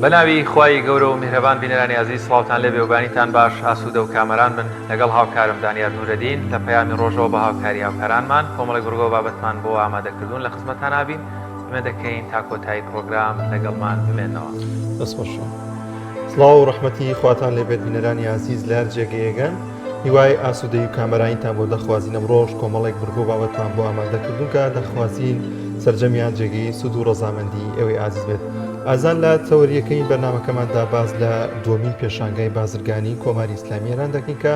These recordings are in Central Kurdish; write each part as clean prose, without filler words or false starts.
بەناوی خوای گەورە و میهرەبان بینەرانی ئازیز سڵاوتان لێبێ و بەیانیتان باش ئاسوودە و کامەران بن لەگەڵ هاوکارم دانیار نورەدین لە پەیامی ڕۆژەوە بە هاوکاری هاوکارانمان کۆمەڵێک بڕگە و بابەتمان بۆ ئامادەکردوون لە خزمەتان ئابین ئومێد دەکەین تا کۆتایی پڕۆگرام لەگەڵمان بمێنەوە. دەست خۆش. سڵاو و ڕەحمەتی خواتان لێبێت بینەرانی ئازیز لە هەر جێگەیەگەن هیوای ئاسوودەی و کامەرانیتان بۆ دەخوازین ئەمڕۆش کۆمەڵێک بڕگە و بابەتمان بۆ ئامادە کردوون کە دەخوازین سەرجەمیان جێگەی سوود و ڕەزامەندی ئێوەی ئازیز بێت ئازان لە تەوەریەکەی بەرنامەکەماندا باس لە دووەمین پێشانگای بازرگانی کۆماری ئیسلامی ئێران دەکەین کە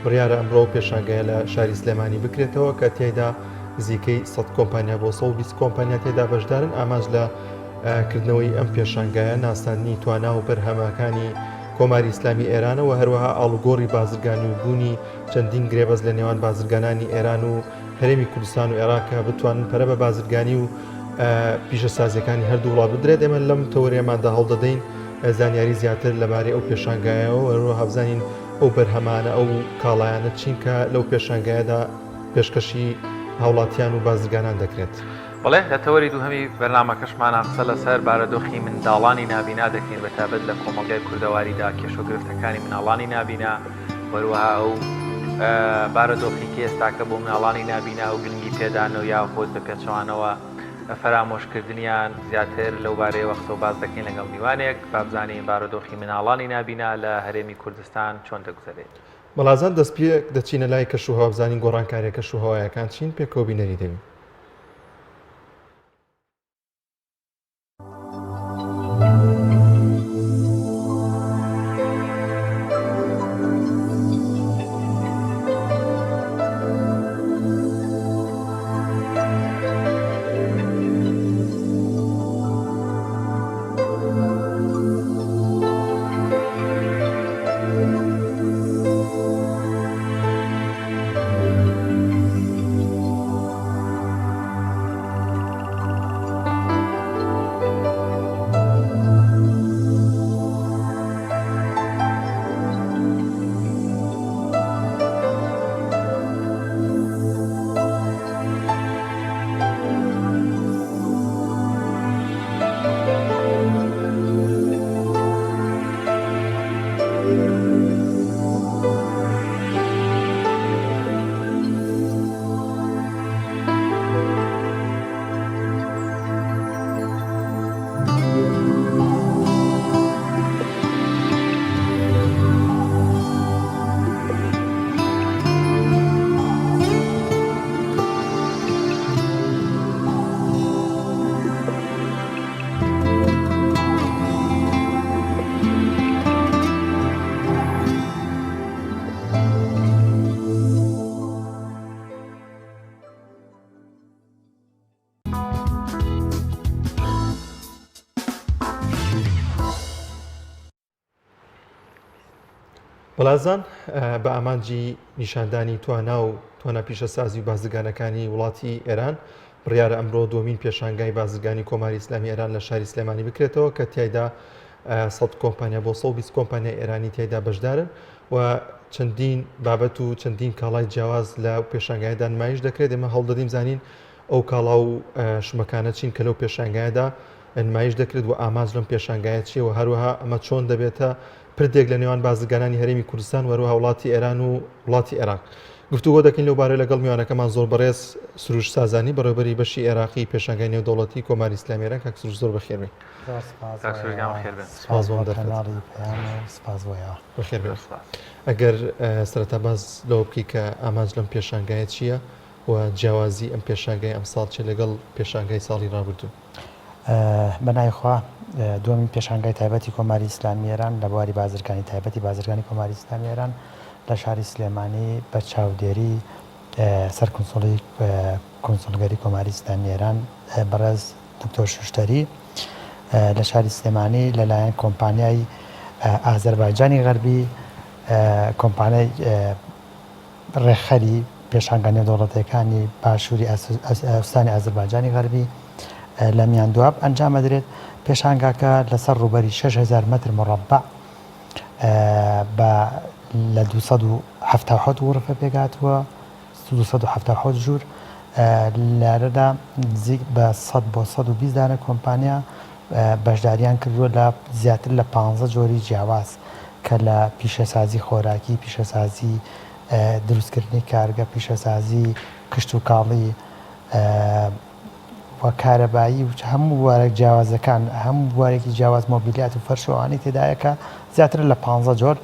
بڕیارە ئەمڕۆ پێشانگایە لە شاری سلێمانی بکرێتەوە کە تیایدا نزیکەی 100 کۆمپانیا بۆ 120 کۆمپانیا تێدا بەشدارن ئامانج لە کردنەوەی ئەم پێشانگایە ناساندنی توانا و بەرهەمەکانی کۆماری ئیسلامی ئێرانە و هەروەها ئاڵوگۆڕی بازرگانی و بوونی چەندین گرێبەست لە نێوان بازرگانانی ئێران و هەرێمی کوردستان و عێراق کە بتوانن پەرە بە بازرگانی و پیشەسازیەکانی هەردوو وڵات بدرێت ئێمە لەم تەوەرەیەماندا هەوڵدەدەین زانیاری زیاتر لەبارەی ئەو پێشانگایەوە هەروەها بزانین ئەو بەرهەمانە ئەو کاڵایانە چین کە لەو پێشانگایەدا پێشکەشی هاوڵاتیان و بازرگانان دەکرێت. بەڵێ، لە تەوەری دووهەمی بەرنامەکەشمانا قسە لەسەر بارەدۆخی منداڵانی نابینا دەکەین بەتایبەت لە کۆمەڵگای کوردەواریدا کێشە و گرفتەکانی مناڵانی نابینا و هەروەها ئەو بارەدۆخی کە ئێستاکە بۆ مناڵانی نابینا ئەو گرنگی پێدانە و یاخود بە پێچەوانەوە فەرامۆشکردنیان زیاتر لەو بارەیەوە قسە و باس دەکەین لەگەڵ میوانێک با بزانین بارودۆخی مناڵانی نابینا لە هەرێمی کوردستان چۆن دەگوزەرێت. مەلازان دەستپێک دەچینە لای کەشوهەوا بزانین گۆڕانکاریە کەشوهەوایەکان چین پێکەوە بینەری دەبین. بەڵازان بە ئامانجی نیشاندانی توانا و توانا پیشەسازی و بازرگانەکانی وڵاتی ئێران بڕیارە ئەمڕۆ دووەمین پێشانگای بازرگانی کۆماری ئیسلامی ئێران لە شاری سلێمانی بکرێتەوە کە تیایدا 100 کۆمپانیا بۆ 120 کۆمپانیای ئێرانی تیایدا بەشدارن و چەندین بابەت و چەندین کاڵای جیاواز لە پێشانگایدا نمایش دەکرێت ئێمە هەوڵدەدەین بزانین ئەو کاڵا و شمەکانە چین کە لەو پێشانگایەدا نمایش دەکرێت و ئامانج لەم پێشانگایە چییە و هەروەها ئەمە چۆن دەبێتە پردێک لە نێوان بازرگانانی هەرێمی کوردستان و هەروەها وڵاتی ئێران و وڵاتی عێراق. گفتوگۆ دەکەین لەو بارەیە لەگەڵ میوانەکەمان زۆر بەڕێز سروش سازانی بەڕێوەبەری بەشی عێراقی پێشانگای نێودەوڵەتی کۆماری ئیسلامی ئێران کاک سروش زۆر بەخێر بێی. زۆر سپاس کاک سروش گیان بەخێر بێن. سپاس سپاس بۆ بۆ دەرفەت. کەناڵی پەیام و سپاس بۆ ئێوە. بەخێر بێن. زۆر سپاس. ئەگەر سەرەتا باس لەوە بکەی کە ئامانج لەم پێشانگایە چییە و جیاوازی ئەم پێشانگای ئەمساڵ چیە لەگەڵ پێشانگای ساڵی ڕابردوو؟ بە ناوی خوا، دووەمین پێشانگای تایبەتی کۆماری ئیسلامی ئێران لە بواری بازرگانی تایبەتی بازرگانی کۆماری ئیسلامی ئێران لە شاری سلێمانی بە چاودێری سەرکونسوڵی کونسوڵگەری کۆماری ئیسلامی ئێران بەڕێز دکتۆر شوشتەری لە شاری سلێمانی لەلایەن کۆمپانیای ئازەربایجانی غەربی کۆمپانیای ڕێکخەری پێشانگا نێودەوڵەتییەکانی باشووری ئوستانی ئازەربایجانی غەربی لە میاندواب ئەنجام ئەدرێت. پێشانگاکە لەسەر ڕووبەری 6000 مەتر مڕەبع بە لە 277 غورفە پێکهاتووە، 277 ژوور، لێرەدا نزیک بە 100 بۆ 120 دانە کۆمپانیا. بەشداریان کردووە لە زیاتر لە پانزە جۆری جیاواز کە لە پیشەسازی خۆراکی، پیشەسازی دروستکردنی کارگە، پیشەسازی کشتوکاڵی و کارەبایی و هەموو بوارە جیاوازەکان، هەموو بوارێکی جیاواز مۆبیلیات و فەرش و ئەوانەی تێدایە کە زیاترە لە پانزە جۆر.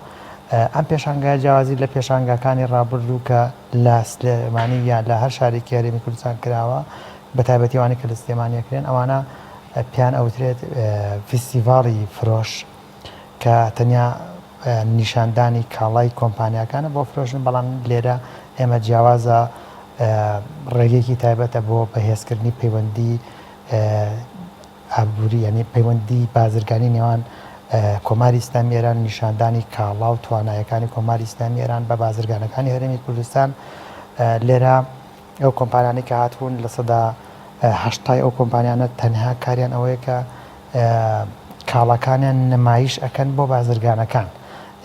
ئەم پێشانگایە جیاوازی لە پێشانگاکانی ڕابردوو کە لە سلێمانی یا لە هەر شارێکی هەرێمی کوردستان کراوە، بە تایبەتی ئەوانەی کە لە سلێمانی ئەکرێن ئەوانە پێیان ئەوترێت فیستیڤاڵی فرۆش کە تەنیا نیشاندانی کاڵای کۆمپانیاکانە بۆ فرۆشتن، بەڵام لێرە ئێمە جیاوازە ڕێگەیەکی تایبەتە بۆ بەهێزکردنی پەیوەندی ئابووری یانی پەیوەندی بازرگانی نێوان کۆماری ئیسلامی ئێران نیشاندانی کاڵا و توانایەکانی کۆماری ئیسلامی ئێران بە بازرگانەکانی هەرێمی کوردستان لێرە ئەو کۆمپانیانەی کە هاتبوون 80% ئەو کۆمپانیانە تەنها کاریان ئەوەیە کە کاڵاکانیان نمایش ئەکەن بۆ بازرگانەکان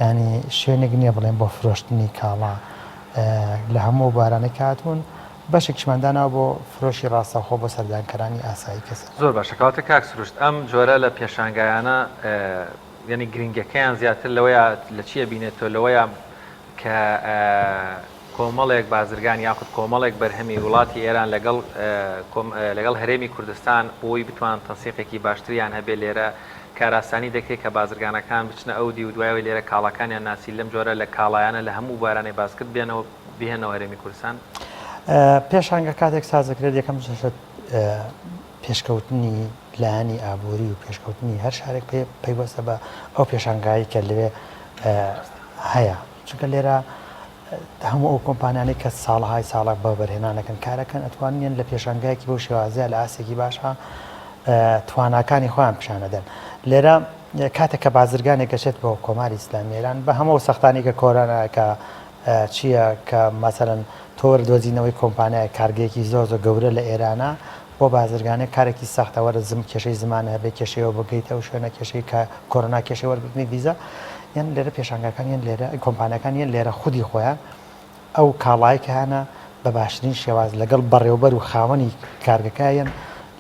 ینی شوێنێک نییە بڵێن بۆ فرۆشتنی کاڵا لە هەموو بارانەی کە هاتوون بەشێکیشمان داناوە بۆ فرۆشی ڕاستەوخۆ بۆ سەردانکەرانی ئاسایی کەسە. زۆر باشە کەواتە کاک سروشت ئەم جۆرە لە پێشانگایانە یانی گرنگەکەیان زیاتر لەوەیە لە چی ئەبینێتەوە لەوەیە کە کۆمەڵێک بازرگان یاخود کۆمەڵێک بەرهەمی وڵاتی ئێران لەگەڵ لەگەڵ هەرێمی کوردستان بۆی بتوان تەنسیقێکی باشتریان هەبێ لێرە کاراسانی دەکرێت کە بازرگانەکان بچنە ئەو دی و دوایەوەی لێرە کاڵاکانیان ناسی لەم جۆرە لە کاڵایانە لە هەموو بوارانەی باسکرد بێنەوە بهێنەوە هەرێمی کوردستان؟ پێشانگە کاتێک ساز دەکرێت یەکەم شت پێشکەوتنی لایەنی ئابووری و پێشکەوتنی هەر شارێک پەیوەستە بە ئەو پێشانگایی کە لەوێ هەیە چونکە لێرە هەموو ئەو کۆمپانیانەی کە ساڵەهای ساڵە بە وەبەرهێنانەکەن کارەکەن ئەتوانن لە پێشانگایەکی بەو شێوازەیە لە ئاستێکی باشە تواناکانی خۆیان پیشانەدەن لێرە کاتێک کە بازرگانێک گەشێت بۆ کۆماری ئیسلامی ئێران بە هەموو سەختانی کە کۆرۆنا کە چییە کە مەسەلەن تۆ وەرە دۆزینەوەی کۆمپانیایەک کارگەیەکی زۆر زۆر گەورە لە ئێرانە بۆ بازرگانێک کارێکی سەختە وەرە زم کێشەی زمان هەبێ کێشەیەوە بگەیتە ئەو شوێنە کێشەی کە کۆرۆنا کێشەی وەرگرتنی ڤیزا یان لێرە پێشانگاکان یان لێرە کۆمپانیاکان یان لێرە خودی خۆیان ئەو کاڵای کە هەنە بە باشترین شێواز لەگەڵ بەڕێوبەر و خاوەنی کارگەکە یان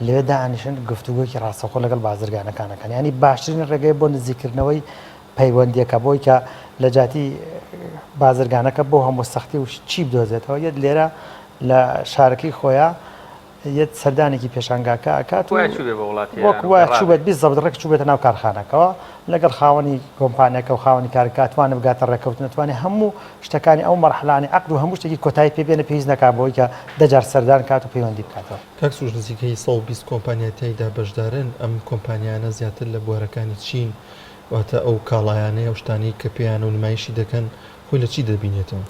لەوێ دائەنیشن گفتوگۆیەکی ڕاستەوخۆ لەگەڵ بازرگانەکانەکان یانی باشترین ڕێگەی بۆ نزیکردنەوەی پەیوەندیەکە بۆی کە لە جیاتی بازرگانەکە بۆ هەموو سەختی و چی بدۆزێتەوە یەت لێرە لە شارەکەی خۆیان یەت سەردانێکی پێشانگاکە ئەکات و وەک وایە چووبێت بیزەبت ڕێک چووبێتە ناو کارخانەکەوە لەگەڵ خاوەنی کۆمپانیەکە و خاوەنی کارەکە توانێت بگاتە ڕێککەوتن توانێت هەموو شتەکانی ئەو مەرحەلانی عەقد و هەموو شتێکی کۆتایی پێ بێنە پێویست نەکات بۆی کە دەجار سەردان کات و پەیوەندی بکاتەوە. کاک سروش نزیکەی 120 کۆمپانیا تیایدا بەشدارن، ئەم کۆمپانیانە زیاتر لە بوارەکانی چین؟ واتە ئەو کاڵایانەی ئەو شتانەی کە پێیانە و نمایشی دەکەن خۆی لە چی دەبینێتەوە؟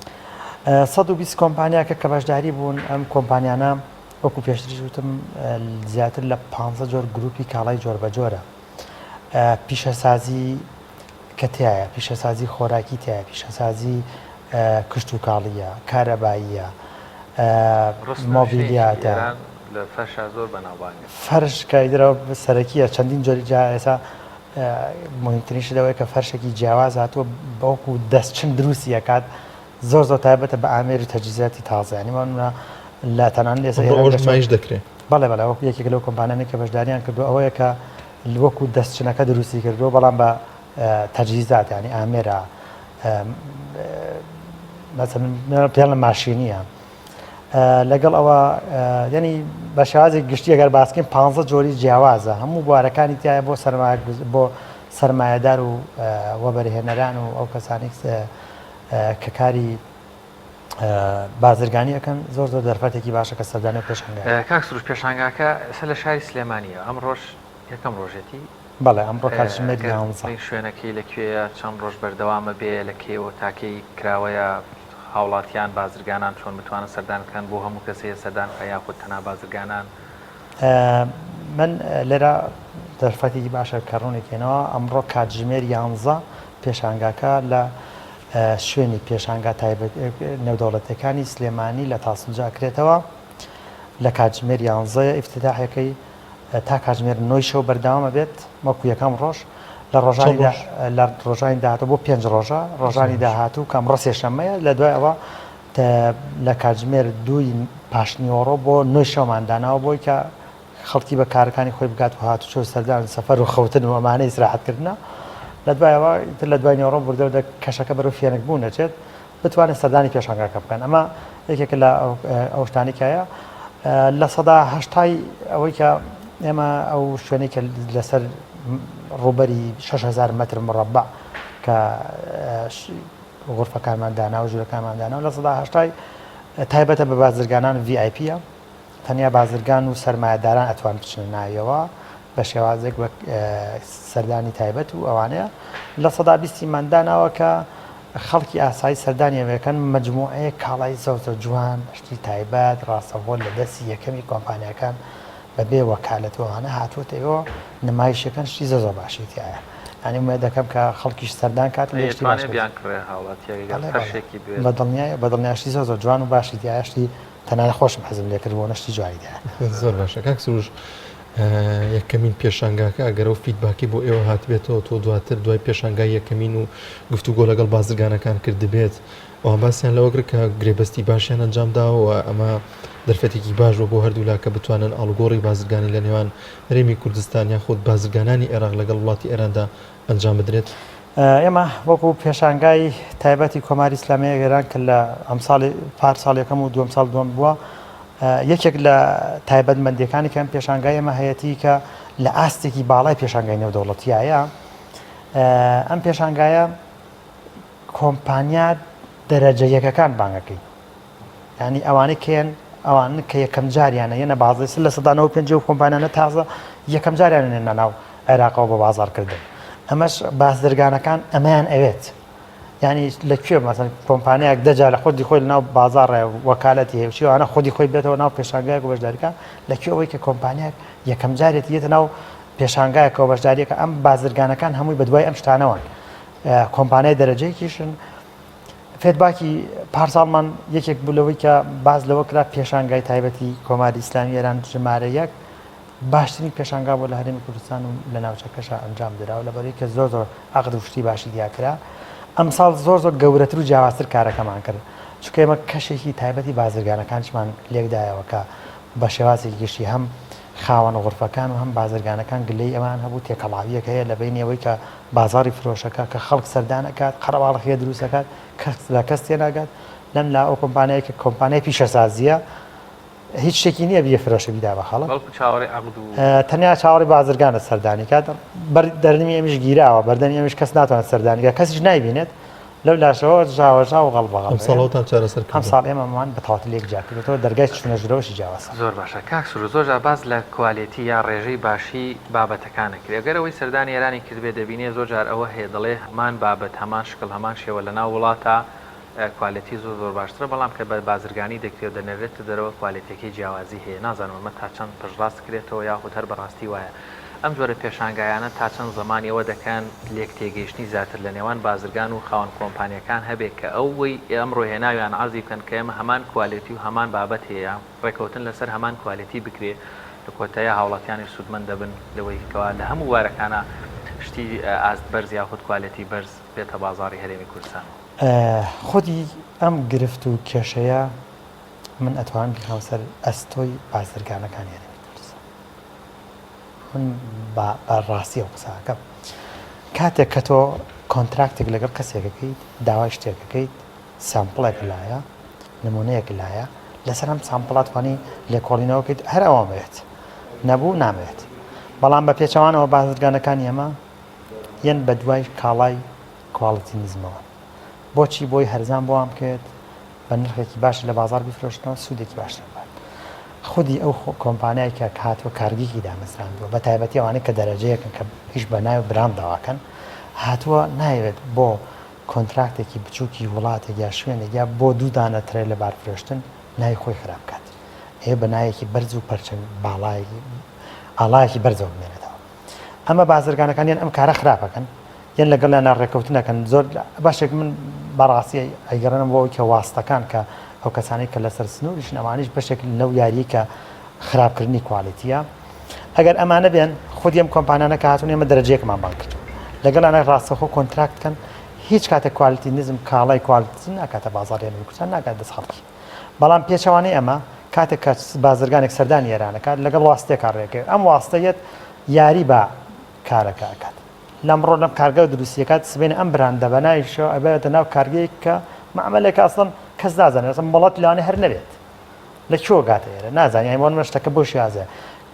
120 کۆمپانیاکە کە بەشداری بوون ئەم کۆمپانیانە وەکو پێشتریش وتم زیاتر لە 15 جۆر گروپی کاڵای جۆربەجۆرە پیشەسازی کە تایە پیشەسازی خۆراکی تایە پیشەسازی کشتوکاڵیە کارەباییە مۆبیلیاتە لە فەرشا زۆر بەناوبانگە فەرش کە ئیدرەوە سەرەکیە چەندین جۆری جا ئێستا موهیمترین شت ئەوەیە کە فەرشێکی جیاواز هاتووە بەوەکو دەستچن دروستی ئەکات زۆر زۆر تایبەتە بە ئامێر و تەجهیزاتی تازە یانی وانە لە تەنانەت ئێستا ئێران ئەوەش نمایش دەکرێ بەڵێ بەڵێ وەکو یەکێک لەو کۆمپانیانەی کە بەشداریان کردووە ئەوەیە کە وەکو دەستچنەکە دروستی کردووە بەڵام بە تەجهیزات یانی ئامێرە مەسەلەن پێڵە ماشینیە لەگەڵ ئەوە یعنی بە شێوازێک گشتی ئەگەر باسکەین پ جۆری جیاوازە هەموو بوارەکانی تایە بۆ سەرمایە بۆ سەرمایەدار و وەبەرهێنەران و ئەو کەسانی کە کاری بازرگانی ئەەکەن زۆر زۆر دەرفەتێکی باشە کە سەردانی پێشانگا کاک سروش پێشانگاکە سەر لە شاری سلێمانیە ئەمڕۆژ یەکەم ڕۆژێتی بەڵێ ئەمڕۆ کاتژمێر یانزە. شوێنەکەی لە کوێیە چەند ڕۆژ بەردەوامە بێ لە کەیەوە تا کەی کراوەیە هاوڵاتیان بازرگانان چۆن بتوانن سەردان بکەن بۆ هەموو کەس هەیە سەردان بکە یاخود تەنها بازرگانان؟ من لێرە دەرفەتێکی باشە کە ڕوونێکێنەوە ئەمڕۆ کاتژمێر یانزە پێشانگاکە لە شوێنی پێشانگا تایبەت نێودەوڵەتەکانی سلێمانی لە تاسڵجا کرێتەوە لە کاتژمێر یانزەیە ئیفتتاحەکەی تا کاتژمێر نۆی شەو بەردەوام ئەبێت وەکو یەکەم ڕۆژ لە ڕۆژانی لە ڕۆژانی داهاتوو بۆ پێنج ڕۆژە ڕۆژانی داهاتوو کە ئەمڕۆ سێشەممەیە لە دوای ئەوە لە کاتژمێر دووی پاشنیوەڕۆ بۆ نۆی شەومان داناوە بۆی کە خەڵکی بە کارەکانی خۆی بگات و هاتوچۆ سەردان سەفەر و خەوتن و ئەمانە ئیسراحەتکردنە لە دوایەوە تر لە دوای نێوەڕۆ بردەوە دە کەشەکە بەرەو فێنک بوون دەچێت بتوانن سەردانی پێشانگاکە بکەن ئەمە یەکێکە لە ئەو شتانی کایە 80% ئەوەی کە ئێمە ئەو شوێنەی کە لەسەر ڕووبەری 6000 متر مربع کە غرفەکانمان دانا و ژوورەکانمان دانا 80% تایبەتە بە بازرگانان VIP ە تەنیا بازرگان و سەرمایەداران ئەتوان بچنە ناویەوە بە شێوازێک وەک سەردانی تایبەت و ئەوانەیە 20% مان داناوە کە خەڵکی ئاسایی سەردانی ئەوێکەن مەجموعەیەک کاڵای زۆر زۆر جوان شتی تایبەت ڕاستەوخۆ لە دەستی یەکەمی کۆمپانیاکان بەبێ وەکالەت و ئەوانە هاتووەتەوە نمایشەکەن شتی زۆر زۆر باشی تیایە یانی ئومێد دەکەم کە خەڵکیش سەردان کات و لێ شتی باش ئەتوانێ بیانکڕێ هاوڵاتییەک گەر بەڵێ بەڵێ فەرشێکی بوێت؟ بە دڵنیای بە دڵنیای شتی زۆر زۆر جوان و باشی تیایە شتی تەنانەت خۆشم حەزم لێ کرد بۆنە شتی جوانی تیایە. زۆر باشە کاک سروش یەکەمین پێشانگاکە ئەگەر ئەو feedback ی بۆ ئێوە هاتبێتەوە تۆ دواتر دوای پێشانگای یەکەمین و گفتوگۆ لەگەڵ بازرگانەکان کردبێت ئەوان باسیان لەوە کرد کە گرێبەستی باشیان ئەنجام داوە و ئەمە دەرفەتێکی باش بووە بۆ هەردوولا کە بتوانن ئاڵوگۆڕی بازرگانی لە نێوان هەرێمی کوردستان یاخود بازرگانانی عێراق لەگەڵ وڵاتی ئێراندا ئەنجام بدرێت. ئێمە وەکو پێشانگای تایبەتی کۆماری ئیسلامیی ئێران کە لە ئەمساڵی پار ساڵ یەکەم و دووەم ساڵ دووەم بووە یەکێک لە تایبەتمەندیەکانی کەم پێشانگای ئێمە هەیەتی کە لە ئاستێکی باڵای پێشانگای نێودەوڵەتیایە ئەم پێشانگایە کۆمپانیا دەرەجە یەکەکان بانگەکەی یانی ئەوانەی کێن ئەوان کە یەکەم جاریانە یەنە بازی 95% و کۆمپانیانە تازە یەکەم جاریان نێنە ناو عێراقەوە بە بازارکردن ئەمەش بازرگانەکان ئەمەیان ئەوێت ینی لە کوێ مەسەن کۆمپانیایەک دەجا لە خودی خۆی لەناو بازاڕ وەکالەتی هەیە چیوانە خودی خۆی بێتەوە ناو پێشانگایەک و بەشداریکە لە کوێ ئەوەی کە کۆمپانیاک یەکەم جارێتی یەتە ناو پێشانگایەکەوە بەشداریەکە ئەم بازرگانەکان هەمووی بەدوای ئەم شتانەوەن کۆمپانیای دەرەجەیەکیشن feedback ی پارساڵمان یەکێک بوو لەوەی کە باس لەوە کرا پێشانگای تایبەتی کۆماری ئیسلامی ئێران ژمارە یەک باشترین پێشانگا بۆ لە هەرێمی کوردستان و لە ناوچەکەشا ئەنجام درا و لەبەرەی کە زۆر زۆر عەقد و شتی باشی تیا کرا ئەمساڵ زۆر زۆر گەورەتر و جیاوازتر کارەکەمان کرد چونکە ئێمە کەشێکی تایبەتی بازرگانەکانیشمان لێکدایەوە کە بە شێوازێکی گشتی هەم خاوەن غورفەکان و هەم بازرگانەکان گلەیی ئەوان هەبوو تێکەڵاوییەک هەیە لە بەینی ئەوەی کە بازاڕی فرۆشەکە کە خەڵک سەردان ئەکات قەرەباڵخیە دروست ئەکات کەس لە کەس تێناگات لەم لا ئەو کۆمپانیای کە کۆمپانیای پیشەسازیە هیچ شتێکی نییە بیە فرۆشە بیدا بە خەڵک بەڵکو چاوەڕێی عەقد و تەنیا چاوەڕی بازرگانە سەردانی کات بەر دەرنمی ئەمیش گیراوە بەردەمی ئەمیش کەس ناتوانێت سەردانی کات کەسیش نایبینێت لەو لاشەوە ژاوەژاو و غەڵبەغەڵب ئەمساڵ ئەوتان چارەسەر کردووە؟ ئەمساڵ ئێمەمان بە تەواوەتی لێک جیا کردۆتەوە دەرگای چوونە ژوورەوەشی جیاوازە. زۆر باشە کاک سروش زۆر جار باس لە quality یا ڕێژەی باشی بابەتەکان ئەکرێ گەر ئەوەی سەردانی ئێرانی کردبێ دەبینێ زۆر جار ئەوە هەیە دەڵێ هەمان بابەت هەمان شکڵ هەمان شێوە لەناو وڵاتا quality زۆر زۆر باشترە بەڵام کە بە بازرگانی دەکرێ و دەنێرێتە دەرەوە quality ەکەی جیاوازی هەیە نازانم ئەمە تا چەند پشتڕاست کرێتەوە یاخود هەر بەڕاستی وایە ئەم جۆرە پێشانگایانە تا چەند زەمانی ئەوە دەکەن لێک تێگەیشتنی زیاتر لە نێوان بازرگان و خاوەن کۆمپانیەکان هەبێ کە ئەوەی ئەمڕۆ هێناویان عەرزی بکەن کە ئێمە هەمان quality و هەمان بابەت هەیە ڕێکەوتن لەسەر هەمان quality بکرێ لە کۆتاییا هاوڵاتیانیش سوودمەند دەبن لەوەی کەوا لە هەموو بوارەکانا شتی ئاست بەرز یاخود quality بەرز بێتە بازاڕی هەرێمی کوردستانەوە. خودی ئەم گرفت و کێشەیە من ئەتوانم بیخەمە سەر ئەستۆی بازرگانەکانی هەرێمی کوردستان. من بە ڕاستی ئەو قسە ئەکەم. کاتێک کە تۆ contract ێک لەگەڵ کەسێک ئەکەیت، داوای شتێک ئەکەیت، sample ێک لایە، نمونەیەک لایە، لەسەر ئەم sample ە توانی لێکۆڵینەوە بکەیت هەر ئەوەم ئەوێت نەبوو نامەوێت. بەڵام بە پێچەوانەوە بازرگانەکانی ئێمە یەن بە دوای کاڵای quality نزمەوە. بۆچی بۆی هەرزان بۆوان بکەوێت بە نرخێکی باش لە بازاڕ بیفرۆشنەوە سوودێکی باشتر ببات. خودی ئەو کۆمپانیای کە هاتووە کارگێکی دامەزراندووە بە تایبەتی ئەوانەی کە دەرەجەیەکن کە ئیش بە ناوی brand ەوە ئەکەن هاتووە نایەوێت بۆ contract ێکی بچووکی وڵاتێک یا شوێنێک یا بۆ دوو دانە ترێ لە بار فرۆشتن ناوی خۆی خراپ بکات ئەیە بە ناوێکی بەرز و پەرچەم باڵایەکی ئاڵایەکی بەرزەوە بمێنێتەوە. ئەمە بازرگانەکان یان ئەم کارە خراپەکەن یان لەگەڵیان ڕێککەوتن ئەکەن زۆر بەشێک من بەڕاستی ئەیگەڕێنم بۆ ئەوەی کە واستەکان کە ئەو کەسانەی کە لەسەر سنووریشن ئەوانیش بەشێک لەو یاریی کە خراپکردنی quality ە ئەگەر ئەمانە بێن خودی ئەم کۆمپانیانە کە هاتوون ئێمە دەرەجەیەکمان بانگ کردووە لەگەڵیانە ڕاستەخۆ contract کەن هیچ کاتێک quality نزم کاڵای quality ناکاتە بازاڕی ئەمریکا ناکات دەست خەڵکی بەڵام پێچەوانەی ئەمە. کاتێک کە بازرگانێک سەردانی ئێران ئەکات لەگەڵ واستەیەکا ڕێکەوێت ئەم واستەیەت یاری بە کارەکە ئەکات لەمڕۆ لەم کارگە دروستی ئەکات سبەینێ ئەم براندە بە ناویشەوە ئەبێتە ناو کارگەیەک کە مەعمەلێکە ئەسڵەن کەس نازانێت ئەسڵەن مۆڵەت لەوانەیە هەر نەبێت لە کوێوە گاتە ئێرە نازانین یانی بۆ نمونە شتەکە بەو شێوازەیە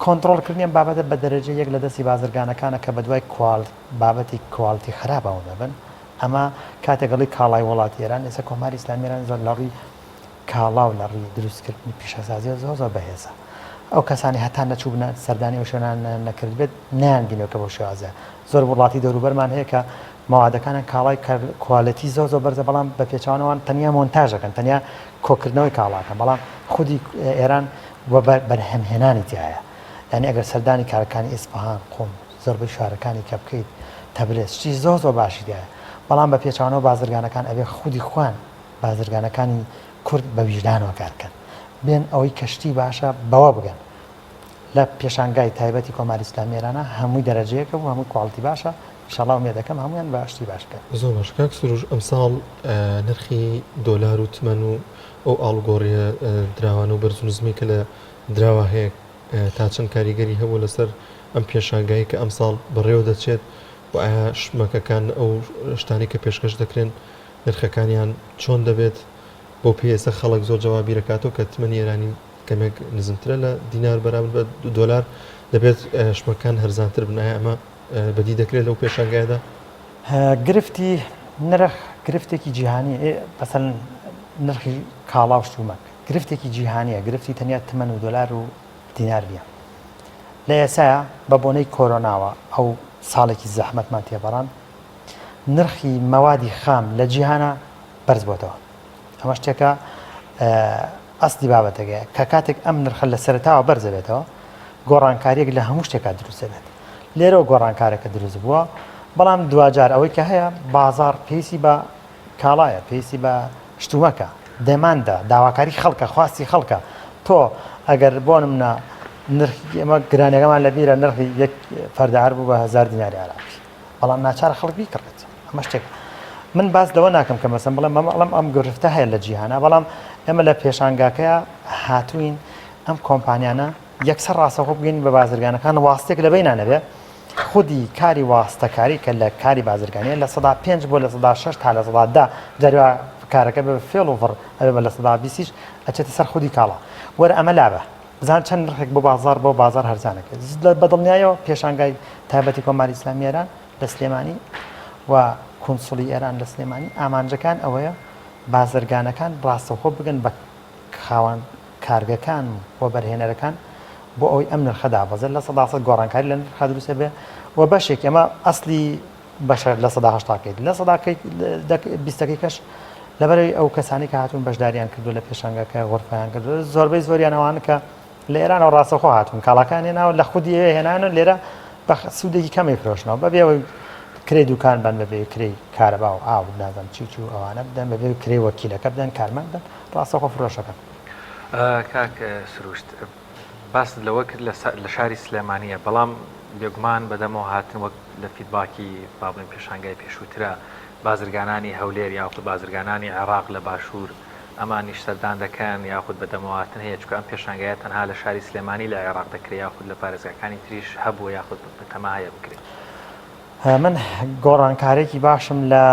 کۆنتڕۆڵکردنی ئەم بابەتە بە دەرەجە یەک لە دەستی بازرگانەکانە کە بەدوای کوال بابەتی کواڵتی خراپەوە دەبن ئەمە کاتێک ئەڵێی کاڵای وڵاتی ئێران ئێستا کۆماری ئیسلامی ئێران زۆر لە ڕووی کاڵا و لە ڕووی دروستکردنی پیشەسازیەوە زۆر زۆر بەهێزە. ئەو کەسانەی هەتا نەچووبنە سەردانی ئەو شوێنانەیان نەکردبێت نەیانبینیوە کە بەو شێوازەیە. زۆر وڵاتی دەوروبەرمان هەیە کە مەوادەکانیان کاڵای quality زۆر زۆر بەرزە بەڵام بە پێچەوانە ئەوان تەنیا مۆنتاژ ئەکەن تەنیا کۆکردنەوەی کاڵاکەن بەڵام خودی ئێران و بەرهەمهێنانی تیایە. یانی ئەگەر سەردانی کارەکانی ئیسفەهان، قوم، زۆربەی شارەکانی کە بکەیت تەبرێز شتی زۆر زۆر باشی تیایە بەڵام بە پێچەوانەوە بازرگانەکان ئەبێ خودی خۆیان بازرگانەکانی کورد بە ویژدانەوە کار بکەن بێن ئەوەی کە شتی باشە بەوە بگەن لە پێشانگای تایبەتی کۆماری ئیسلامی ئێرانە هەمووی دەرەجەیەکە و هەمووی quality باشە ئیشەڵا ئومێد دەکەم هەموویان بە شتی باش بگەن. زۆر باش کاک سروش ئەمساڵ نرخی دۆلار و تمەن و ئەو ئاڵوگۆڕیە دراوانە و بەرز و نزمی کە لە دراوە هەیە تا چەند کاریگەری هەبوو لەسەر ئەم پێشانگایەی کە ئەمساڵ بەڕێوە دەچێت و ئایا شمەکەکان ئەو شتانەی کە پێشکەش دەکرێن نرخەکانیان چۆن دەبێت؟ بەو پێیە ئێستا خەڵک زۆر جا وا بیرەکاتەوە کە تمەنی ئێرانی کەمێک نزمترە لە دینار بەرامبەر بە دۆلار دەبێت شمەکان هەرزانتر بن ئایا ئەمە بەدی دەکرێت لەو پێشانگایەدا؟ گرفتی نرخ گرفتێکی جیهانی مەسەلەن نرخی کاڵا و شتومەک گرفتێکی جیهانیە گرفتی تەنیا تمەن و دۆلار و دینار نییە لە ئێسایا بە بۆنەی کۆرۆناوە ئەو ساڵێکی زەحمەتمان تێپەڕاند نرخی مەوادی خام لە جیهانا بەرز بۆتەوە ئەمە شتێکە ئەسلی بابەتەکەیە کە کاتێک ئەم نرخە لە سەرتاوە بەرزەبێتەوە گۆڕانکاریەک لە هەموو شتێکا دروست دەبێت لێرەوە گۆڕانکارەکە دروست بووە بەڵام دواجار ئەوەی کە هەیە بازار پێویستی بە کاڵایە پێویستی بە شتومەکە دەماندا داواکاری خەڵکە خواستی خەڵکە تۆ ئەگەر بۆ منە نرخی ئێمە گرانەکەمان لەبیرە نرخی یەک فەردە بوو بە هزار دیناری عراقی بەڵام ناچارە خەڵک بیکڕێت ئەمە شتێک من باس لەوە ناکەم کە مەسەن بڵێم ئەمە ئەڵم ئەم گرفتە هەیە لە جیهانە بەڵام ئێمە لە پێشانگاکەیە هاتوین ئەم کۆمپانیانە یەکسەر ڕاستەخۆ بگەین بە بازرگانەکان واستێک لە بینان نەبێ خودی کاری واستەکاری کە لە کاری بازرگانیە 5% بۆ 6% تا 10% جاریوا کارەکە بە فێڵ و فڕ ئەبێ بە 20%یش ئەچێتە سەر خودی کاڵا وەرە ئەمە لابە بزان چەند نرخێک بۆ بازاڕ بۆ بازاڕ هەرزانەکرێت. بە دڵنیایەوە پێشانگای تایبەتی کۆماری ئیسلامی ئێران لە سلێمانی و کونسوڵی ئێران لە سلێمانی ئامانجەکان ئەوەیە بازرگانەکان ڕاستەوخۆ بگەن بە خاوەن کارگەکان و وەبەرهێنەرەکان بۆ ئەوەی ئەم نرخە دابەزێت 100% گۆڕانکاری لە نرخا دروست بێ و بەشێک ئەمە ئەسلی بەشە 80% کەیت لە بیستەکەی کەش لەبەرەوەی ئەو کەسانی کە هاتوون بەشداریان کردو لە پێشانگەکە غرفیان کردو زۆربەی زۆریان ئەوان کە لە ئێرانەوە ڕاستەوخۆ هاتوون کاڵاکان هێناوە لە خودی ئەوێ هێنان و لێرە بە سوودێکی کەمی فرۆشنەوە بەبێ ئەوەی کرێ دوکان بن بەبێ کرێی کارەبا و ئاو نازانم چی و چی و ئەوانە بدەن بەبێ کرێ وەکیلەکە بدەن کارمەند بدەن ڕاستەوخۆ فرۆشەکەن. کاک سروشت باست لەوە کرد لە شاری سلێمانییە بەڵام بێگومان بەدەمەوە هاتن وەک لە feedback ی با بڵێین پێشانگای پێشووترە بازرگانانی هەولێر یاخود بازرگانانی عێراق لە باشوور ئەمانیش سەردان دەکەن یاخود بەدەمەوەهاتن هەیە چونکە ئەم پێشانگایە تەنها لە شاری سلێمانی لە عێراق دەکرێت یاخود لە پارێزگاکانی تریش هەبووە یاخود بەتەما هەیە بکرێت؟ من گۆڕانکارێکی باشم لە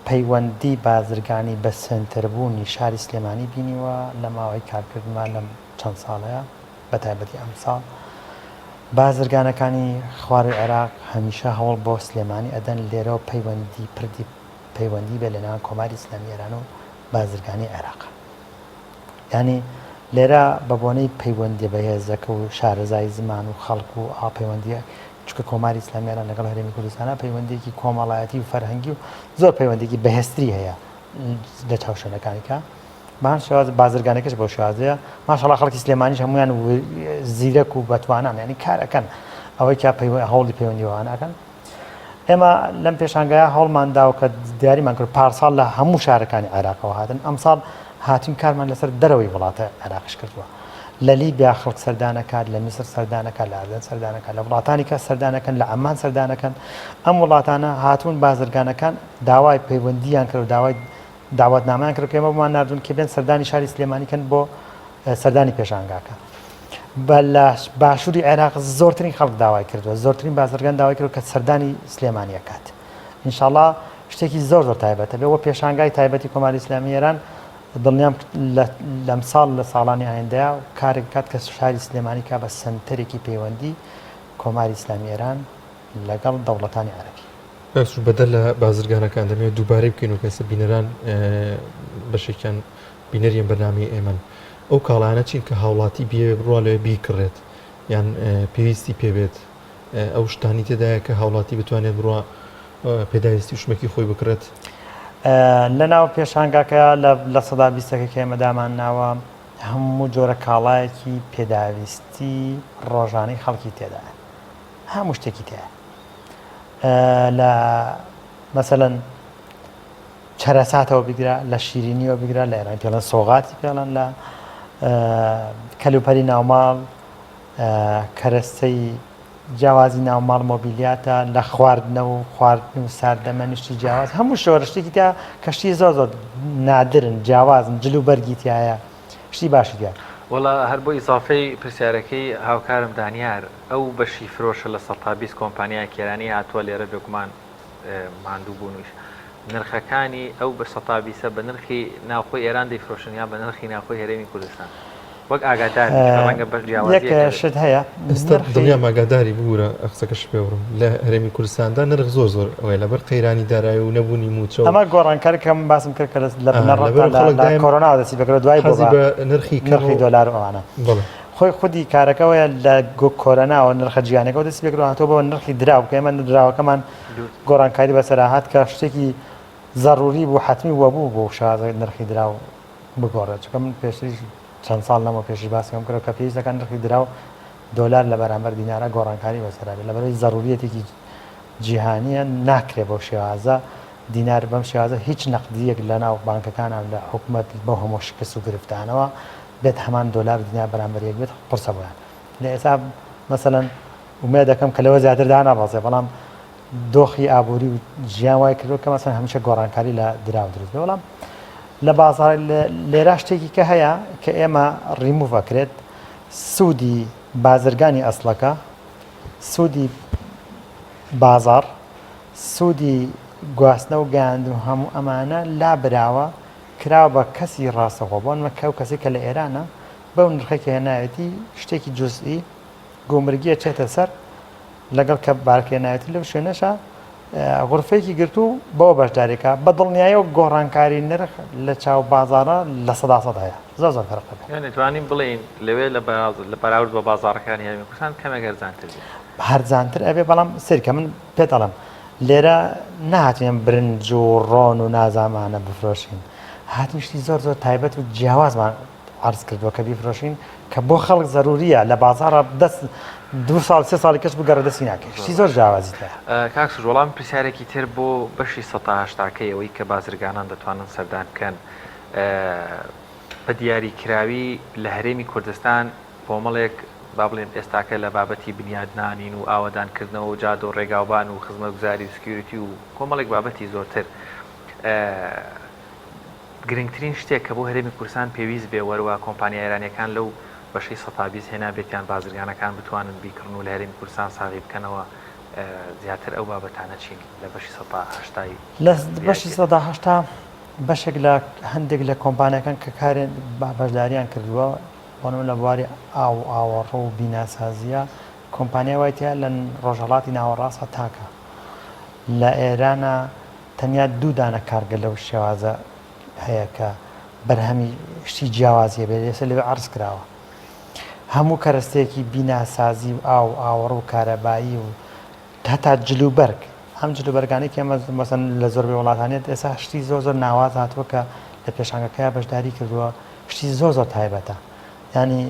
پەیوەندی بازرگانی بە سێنتەربوونی شاری سلێمانی بینیوە لە ماوەی کارکردنمان لەم چەند ساڵەیە بە تایبەتی ئەمساڵ بازرگانەکانی خواروی عێراق هەمیشە هەوڵ بۆ سلێمانی ئەدەن لێرەوە پەیوەندی پردی پەیوەندی بێت لە نێوان کۆماری ئیسلامی ئێران و بازرگانی عێراق یانی لێرە بە بۆنەی پەیوەندیە بەهێزەکە و شارەزای زمان و خەڵک و ئا پەیوەندیە چونکە کۆماری ئیسلامی ئێران لەگەڵ هەرێمی کوردستانە پەیوەندیەکی کۆمەڵایەتی و فەرهەنگی و زۆر پەیوەندێکی بەهێزتری هەیە لە چاو شوێنەکانی کە بەهان شێواز بازرگانەکەش بەو شێوازەیە ماشەڵا خەڵکی سلێمانیش هەمویان زیرەک و بەتوانان ینی کار ئەکەن ئەوەی کە هەوڵی پەیوەندیوانە ئەکەن ئێمە لەم پێشانگایە هەوڵمان داوە کە دیاریمان کرد پارساڵ لە هەموو شارەکانی عێراقەوە هاتن ئەمساڵ هاتوین کارمان لەسەر دەرەوەی وڵاتە عێراقیش کردووە لە لیبیا خەڵک سەردانەکات لە میسر سەردانەکات لە ئەردەن سەردانەکات لە وڵاتانی کە سەردانەکەن لە عەمان سەردانەکەن ئەم وڵاتانە هاتوون بازرگانەکان داوای پەیوەندیان کرد و داوای داوەتنامەیان کرد کە ئێمە بۆمان ناردوون کە بێن سەردانی شاری سلێمانی کەن بۆ. سەردانی پێشانگاکە. بە لە باشووری عێراق زۆرترین خەڵک داوای کردووە زۆرترین بازرگان داوای کردووە کە سەردانی سلێمانی ئەکات ئینشاڵا شتێکی زۆر زۆر تایبەتە بێ وە پێشانگای تایبەتی کۆماری ئیسلامی ئێران دڵنیام لەم ساڵ لە ساڵانی ئایندەیە کارێک بکات کە شاری سلێمانی کا بە سەنتەرێکی پەیوەندی کۆماری ئیسلامی ئێران لەگەڵ دەوڵەتانی عەرەبی. کاک سروش بەدەر لە بازرگانەکان دەمەوێت دووبارەی بکەینەوە کە ئێستا بینەران بەشێکیان بینەری ئەم بەرنامەی ئێمەن ئەو کاڵایانە چین کە هاوڵاتی بیەوێت بڕوا لەوێ بیکڕێت یان پێویستی پێبێت ئەو شتانی تێدایە کە هاوڵاتی بتوانێت بڕوا پێداویستی و شمەکی خۆی بکڕێت؟ لە ناو پێشانگاکە لە سەدا بیستەکە کە ئێمە دامان ناوە هەموو جۆرە کاڵایەکی پێداویستی ڕۆژانەی خەڵکی تێدایە هەموو شتێکی تێیە لە مەسەلەن چەرەساتەوە بگرە لە شیرینیەوە بگرە لە ئێران پێڵەن سۆغاتی پێڵەن لە کەلوپەلی ناوماڵ کەرەستەی جیاوازی ناوماڵ مۆبیلیاتە لە خواردنە و خواردن و ساردەمەنیشتی جیاواز هەموو شۆرە شتێکی تیا کەشتی زۆر زۆر نادرن جیاوازن جل و بەرگی تایە شتی باشی تیا. وەڵا هەر بۆ ئیزافەی پرسیارەکەی هاوکارم دانیار ئەو بەشی فرۆشە 20% کۆمپانیایەکی ئێرانی هاتووە لێرە بێگومان ماندوو بوونیش نرخەکانی ئەو بە سەتا بیسە بە نرخی ناوخۆی ئێران دەیفرۆشن یان بە نرخی ناوخۆی هەرێمی کوردستان وەک ئاگادار بی چونکە ڕەنگە بەش یەک جیاوازییەک هەبێت. شت هەیە ئێستا نرخی دڵنیام ئاگاداری ببورە قسەکەشت پێ بڕم لە هەرێمی کوردستاندا نرخ زۆر زۆر ئەوەیە لەبەر قەیرانی دارایی و نەبوونی مووچە و ئەمە گۆڕانکاری کە من باسم کرد کە لە بنەڕەتدا لەبەر لە خەڵک لە دایم کۆرۆناوە دەستی پێکرد دوای بۆ حەزی بە بە نرخی کەم نرخی و دۆلار و ئەوانە بەڵێ. خۆی خودی کارەکەوەیە لە کۆرۆناوە نرخە جیهانیەکەوە دەستی پێکردوە هاتووە بۆ نرخی دراو کە ئێمە دراوەکەمان گۆڕانکاری بەسەرا هات کە شتێکی زەروری بوو حەتمی بووە بوو بۆ شازە نرخی دراو بگۆڕێت چونکە من پێشتریش چەند ساڵ لەمەوە پێشیش باسم کرد کە پێویست دەکات نرخی دراو دۆلار لە بەرامبەر دینارە گۆڕانکاری بەسەرا بێت لەبەرئەوەی زەروریەتێکی جیهانیە ناکرێت بەو شێوازە دینار بەم شێوازە هیچ نەقدیەک لەناو بانکەکانە لە حکومەت بەو هەموو شکست و گرفتانەوە بێت هەمان دۆلار و دینار بەرامبەر یەک بێت قورسە بۆیان لە ئێستا مەسەلەن ئومێد دەکەم کە لەوە زیاتر دانابەزێ بەڵام دۆخی ئابووری و ژیان وای کردووە کە مەسەن هەمیشە گۆڕانکاری لە دراو دروست بێ بەڵام لە بازار لێرا شتێکی کە هەیە کە ئێمە ڕیموڤ ئەکرێت سوودی بازرگانی ئەسڵەکە سوودی بازاڕ سوودی گواستنە و گەیاندن و هەموو ئەمانە لابراوە کراوە بە کەسی ڕاستەخۆ بۆ نمونە کە ئەو کەسەی کە لە ئێرانە بەو نرخەی کە هێناوێتی شتێکی جوزئی گومرگی ئەچێتە سەر لەگەڵ کە بارکە هێناوێتی لەو شوێنەشا غرفەیەکی گرتوو بەوە بەشداریکا بە دڵنیایەوە گۆڕانکاری نرخ لە چاو بازاڕە 100% هەیە زۆر زۆر فەرق دەبێت. یانی توانین بڵێین لەوێ لە لە بەراورد بە بازاڕەکانی هەرێمی کوردستان کەمێک هەرزانتر بێت. هەرزانتر ئەبێ بەڵام سەیرکە من پێت ئەڵێم لێرە نەهاتین برنج و ڕۆن و نازامانە بفرۆشین هاتین شتی زۆر زۆر تایبەت و جیاوازمان عرض کردووە کە بیفرۆشین کە بۆ خەڵک زەروریە لە بازاڕە دەست دو ساڵ سێ ساڵی کەس بگەڕێ دەستی ناکەوێت شتی زۆر جیاوازی تیایە. کاک سروش وەڵامی پرسیارێکی تر بۆ بەشی سەتا هەشتاکەی ئەوەی کە بازرگانان دەتوانن سەردان بکەن بە دیاری کراوی لە هەرێمی کوردستان کۆمەڵێک با بڵێم ئێستاکە لە بابەتی بنیادنانین و ئاوەدانکردنەوە و جادە و ڕێگاوبان و خزمەتگوزاری و security و کۆمەڵێک بابەتی زۆرتر گرنگترین شتێک کە بۆ هەرێمی کوردستان پێویست بێ وەروا کۆمپانیا ئێرانیەکان لەو بەشەی 120 هێنابێتیان بازرگانەکان بتوانن بیکڕن و لە هەرێمی کوردستان ساغی بکەنەوە زیاتر ئەو بابەتانە چین لە بەشی 180 لە بەشی 180 بەشێک لە هەندێک لە کۆمپانیەکان کە کارێن بەشداریان کردووە بۆ نمونە لە بواری ئاو و ئاوەڕۆ و بیناسازییە کۆمپانیای وای تیا لە ڕۆژهەڵاتی ناوەڕاستە تاکە لە ئێرانە تەنیا دوو دانە کارگە لەو شێوازە هەیە کە بەرهەمی شتی جیاوازی هەبێت ئێستا لەوێ عەرز کراوە هەموو کەرەستەیەکی بیناسازی و ئاو و ئاوەڕۆ و کارەبایی و هەتا جلوبەرگ ئەم جلوبەرگانەی کە ئێمە مەسەن لە زۆربەی وڵاتانێت ئێستا شتی زۆر زۆر ناواز هاتووە کە لە پێشانگەکەیا بەشداری کردووە شتی زۆر زۆر تایبەتە ینی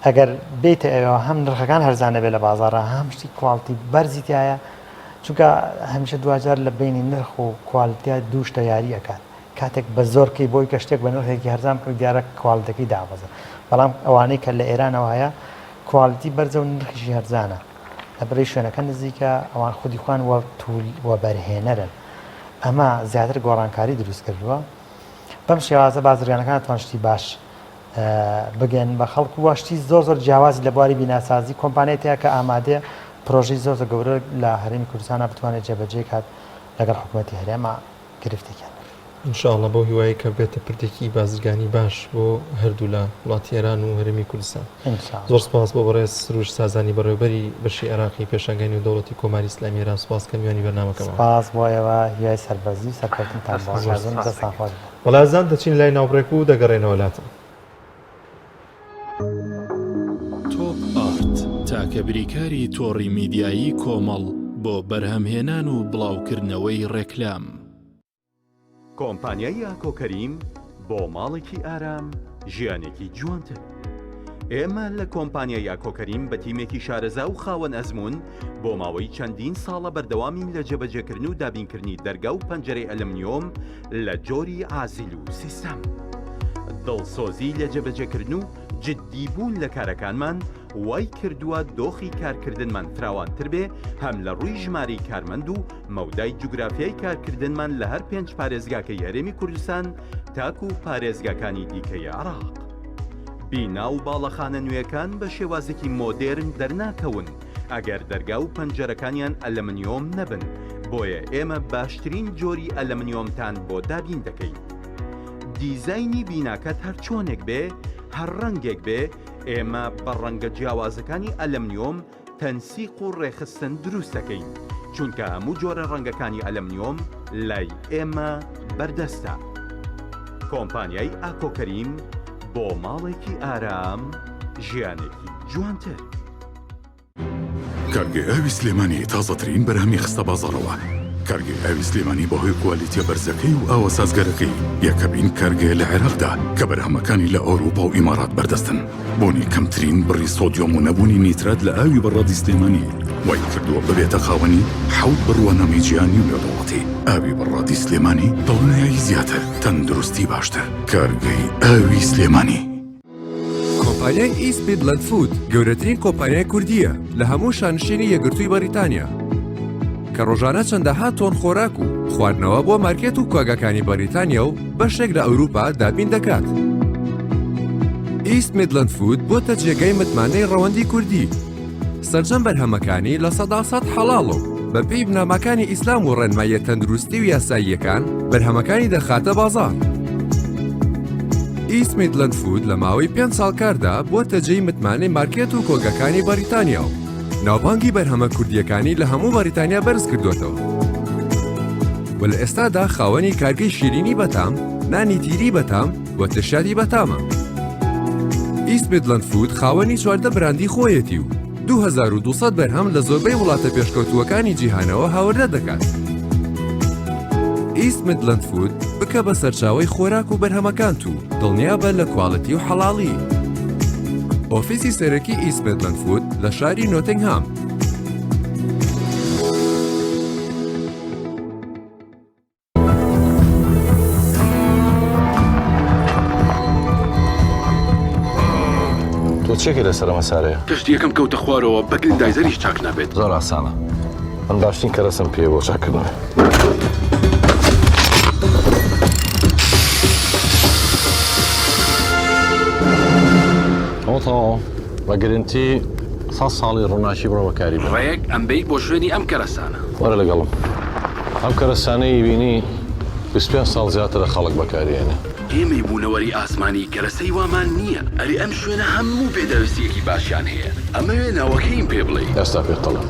ئەگەر بێیتە ئەوێوە هەم نرخەکان هەرزانە بێ لە بازاڕا هەم شتی quality بەرزی تایە چونکە هەمیشە دواجار لە بینی نرخ و quality یا دوو شتە یاری ئەکات کاتێک بە زۆر کەی بۆی کە شتێک بە نرخێکی هەرزان بکڕی دیارە quality ەکەی دابەزە بەڵام ئەوانەی کە لە ئێرانەوە هەیە quality بەرزە و نرخیشی هەرزانە لەبەرەی شوێنەکە نزیکە ئەوان خودی خۆیان وەبەرهێنەرن ئەمە زیاتر گۆڕانکاری دروست کردووە بەم شێوازە بازرگانەکان توان شتی باش. بگەن بە خەڵک و شتی زۆر زۆر جیاوازی لە بواری بیناسازی کۆمپانیای تیا کە ئامادەیە پرۆژەی زۆر زۆر گەورە لە هەرێمی کوردستانا بتوانێت جێبەجێ کات لەگەڵ حکوومەتی هەرێما گرفتێکیان نەبێت. ان شاء اللە بەو هیوایەی کە ببێتە پردێکی بازرگانی باش بۆ هەردوولا وڵاتی ئێران و هەرێمی کوردستان. ان شاء زۆر اللە. سپاس بۆ بەڕێز سروش سازانی بەڕێوەبەری بەشی عێراقی پێشانگای نێودەوڵەتی کۆماری ئیسلامی ئێران سپاس کە میوانی بەرنامەکەمان. سپاس بۆ ئێوە هیوای سەربەرزی و سەرکەوتنتان بۆ دەستان ئەخوازم سپاس دەستان دەکەین. خۆش بێت. بەڵێ ئازیزان دەچین لای ناوبڕێک و دەگەڕێینەوە لاتان. تۆپ ئارت تاکە بریکاری تۆڕی میدیایی کۆمەڵ بۆ بەرهەمهێنان و بڵاوکردنەوەی ڕێکلام. کۆمپانیای ئاکۆ کەریم بۆ ماڵێکی ئارام ژیانێکی جوانتر. ئێمە لە کۆمپانیای ئاکۆ کەریم بە تیمێکی شارەزا و خاوەن ئەزموون بۆ ماوەی چەندین ساڵە بەردەوامین لە جێبەجێکردن و دابینکردنی دەرگا و پەنجەرەی ئەلمنیۆم لە جۆری عازیل و سیستەم. دڵسۆزی لە جێبەجێکردن و جددی بوون لە کارەکانمان وای کردووە دۆخی کارکردنمان فراوانتر بێ هەم لە ڕووی ژمارەی کارمەند و مەودای جوگرافیای کارکردنمان لە هەر پێنج پارێزگاکەی هەرێمی کوردستان تاکو پارێزگاکانی دیکەی عێراق. بینا و باڵەخانە نوێکان بە شێوازێکی مۆدێرن دەرناکەون ئەگەر دەرگا و پەنجەرەکانیان ئەلەمنیۆم نەبن، بۆیە ئێمە باشترین جۆری ئەلەمنیۆمتان بۆ دابین دەکەین. دیزاینی بیناکەت هەر چۆنێک بێ، هەر ڕەنگێک بێ، ئێمە بە ڕەنگە جیاوازەکانی ئەلەمنیۆم تەنسیق و ڕێکخستن دروست دەکەین، چونکە هەموو جۆرە ڕەنگەکانی ئەلەمنیۆم لای ئێمە بەردەستە. کۆمپانیای ئاکۆ کەریم بۆ ماڵێکی ئارام، ژیانێکی جوانتر. کارگەی ئاوی سلێمانی تازەترین بەرهەمی خستە بازاڕەوە. کارگەی ئاوی سلێمانی بەهۆی کوالیتیە بەرزەکەی و ئاوە سازگەرەکەی یەکەمین کارگەیە لە عێراقدا کە بەرهەمەکانی لە ئەوروپا و ئیمارات بەردەستن. بوونی کەمترین بڕی سۆدیۆم و نەبوونی نیترات لە ئاوی بەڕادی سلێمانی وای کردووە ببێتە خاوەنی حەوت بڕوانامەی جیهانی و نێودەوڵەتی. ئاوی بەڕادی سلێمانی دڵنیایی زیاتر، تەندروستی باشتر. کارگەی ئاوی سلێمانی. کۆمپانیای ئیست میدلەند فود گەورەترین کۆمپانیای کوردییە لە هەموو شانشینی یەکگرتووی بەریتانیا کە ڕۆژانە چەندەها تۆن خۆراک و خواردنەوە بۆ مارکێت و کۆگاکانی بەریتانیا و بەشێک لە ئەوروپا دابین دەکات. ئیست میدلەند فود بۆتە جێگای متمانەی ڕەوەندی کوردی. سەرجەم بەرهەمەکانی 100% حەڵاڵە و بەپێی بنەماکانی ئیسلام و ڕێنماییە تەندروستی و یاساییەکان بەرهەمەکانی دەخاتە بازاڕ. ئیست میدلەند فود لە ماوەی پێنج ساڵ کاردا بووەتە جێی متمانەی مارکێت و کۆگاکانی بەریتانیا و ناوبانگی بەرهەمە کوردییەکانی لە هەموو بەریتانیا بەرز کردووەتەوە و لە ئێستادا خاوەنی کارگەی شیرینی بەتام، نانی تیری بەتام و ترشیاتی بەتامە. ئیست میدلەند فود خاوەنی 14 براندی خۆیەتی و 2200 بەرهەم لە زۆربەی وڵاتە پێشکەوتووەکانی جیهانەوە هاوردە دەکات. ئیست میدلەند فود بکە بە سەرچاوەی خۆراک و بەرهەمەکانت و دڵنیابە لە quality و حەڵاڵی. ئۆفیسی سەرەکی ئیست میدلەند فود لە شاری نۆتنگهام. تۆ چێکی لەسەر ئەمە سارەیە؟ کەشتیەکەم کەوتە خوارەوە بە گریندایزەریش چاک نابێت. زۆر ئاسانە من باشترین کەرەسەم پێیە بۆ چاککردنەوەی. ئەوە تەواوە بە گرنتی سەد ساڵی ڕووناکی بڕۆ بەکاری بێنە. ڕێک ئەمبەی بۆ شوێنی ئەم کەرەسانە. وەرە لەگەڵم. ئەم کەرەسانەی بینی 25 ساڵ زیاترە خەڵک بەکاری ئێنێ. ئێمەی بوونەوەری ئاسمانی کەرەسەی وامان نییە. ئەرێ ئەم شوێنە هەموو پێداویستییەکی باشیان هەیە. ئەمەوێ ناوەکەیم پێ بڵێی. ئێستا پێت دەڵێم.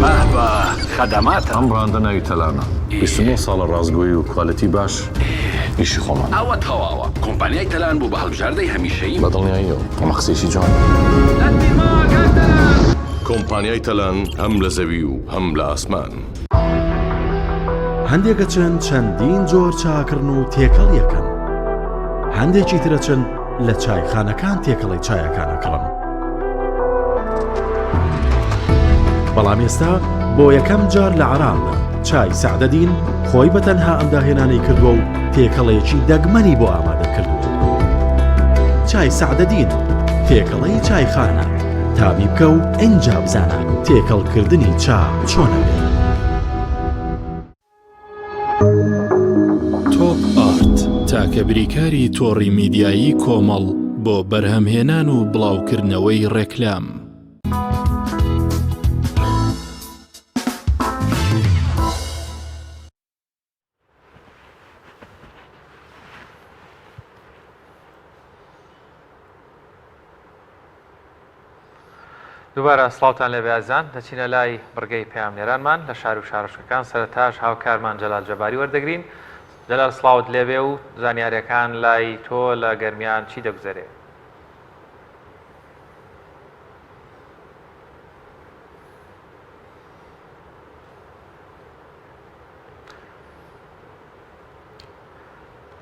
بەه بە خەدەماتە. ئەم بڕاندە ناوی تەلانە. 29 ساڵە ڕاستگۆیی و quality باش ئیشی خۆمانە. ئەوە تەواوە. کۆمپانیای تەلان بوو بە هەڵبژاردەی هەمیشەییم. بە دڵنیاییەوە. ئەمە قسەیەکی جوانە. لەت بیرماوە کاک تەلان. کۆمپانیای تەلان هەم لە زەوی و هەم لە ئاسمان. هەندێک ئەچن چەندین جۆر چا ئەکڕن و تێکەڵی ئەکەن، هەندێکی تر ئەچن لە چایخانەکان تێکەڵەی چایەکان ئەکڕن. بەڵام ئێستا بۆ یەکەم جار لە عێراقدا چای سەعدەدین خۆی بە تەنها ئەم داهێنانەی کردووە و تێکەڵەیەکی دەگمەنی بۆ ئامادە کردووە. چای سەعدەدین تێکەڵەی چایخانە، تامی بکە و ئینجا بزانە تێکەڵکردنی چا چۆنە بێ. تۆپ ئارت تاکە. تاکە بریکاری تۆڕی میدیایی کۆمەڵ بۆ بەرهەمهێنان و بڵاوکردنەوەی ڕێکلام. دووبارە سڵاوتان لێبێ ئازیزان، دەچینە لای بڕگەی پەیامنێرانمان لە شار و شارۆچکەکان، سەرەتاش هاوکارمان جەلال جەباری وەردەگرین. جەلال سڵاوت لێبێ و زانیاریەکان لای تۆ لە گەرمیان چی دەگوزەرێ؟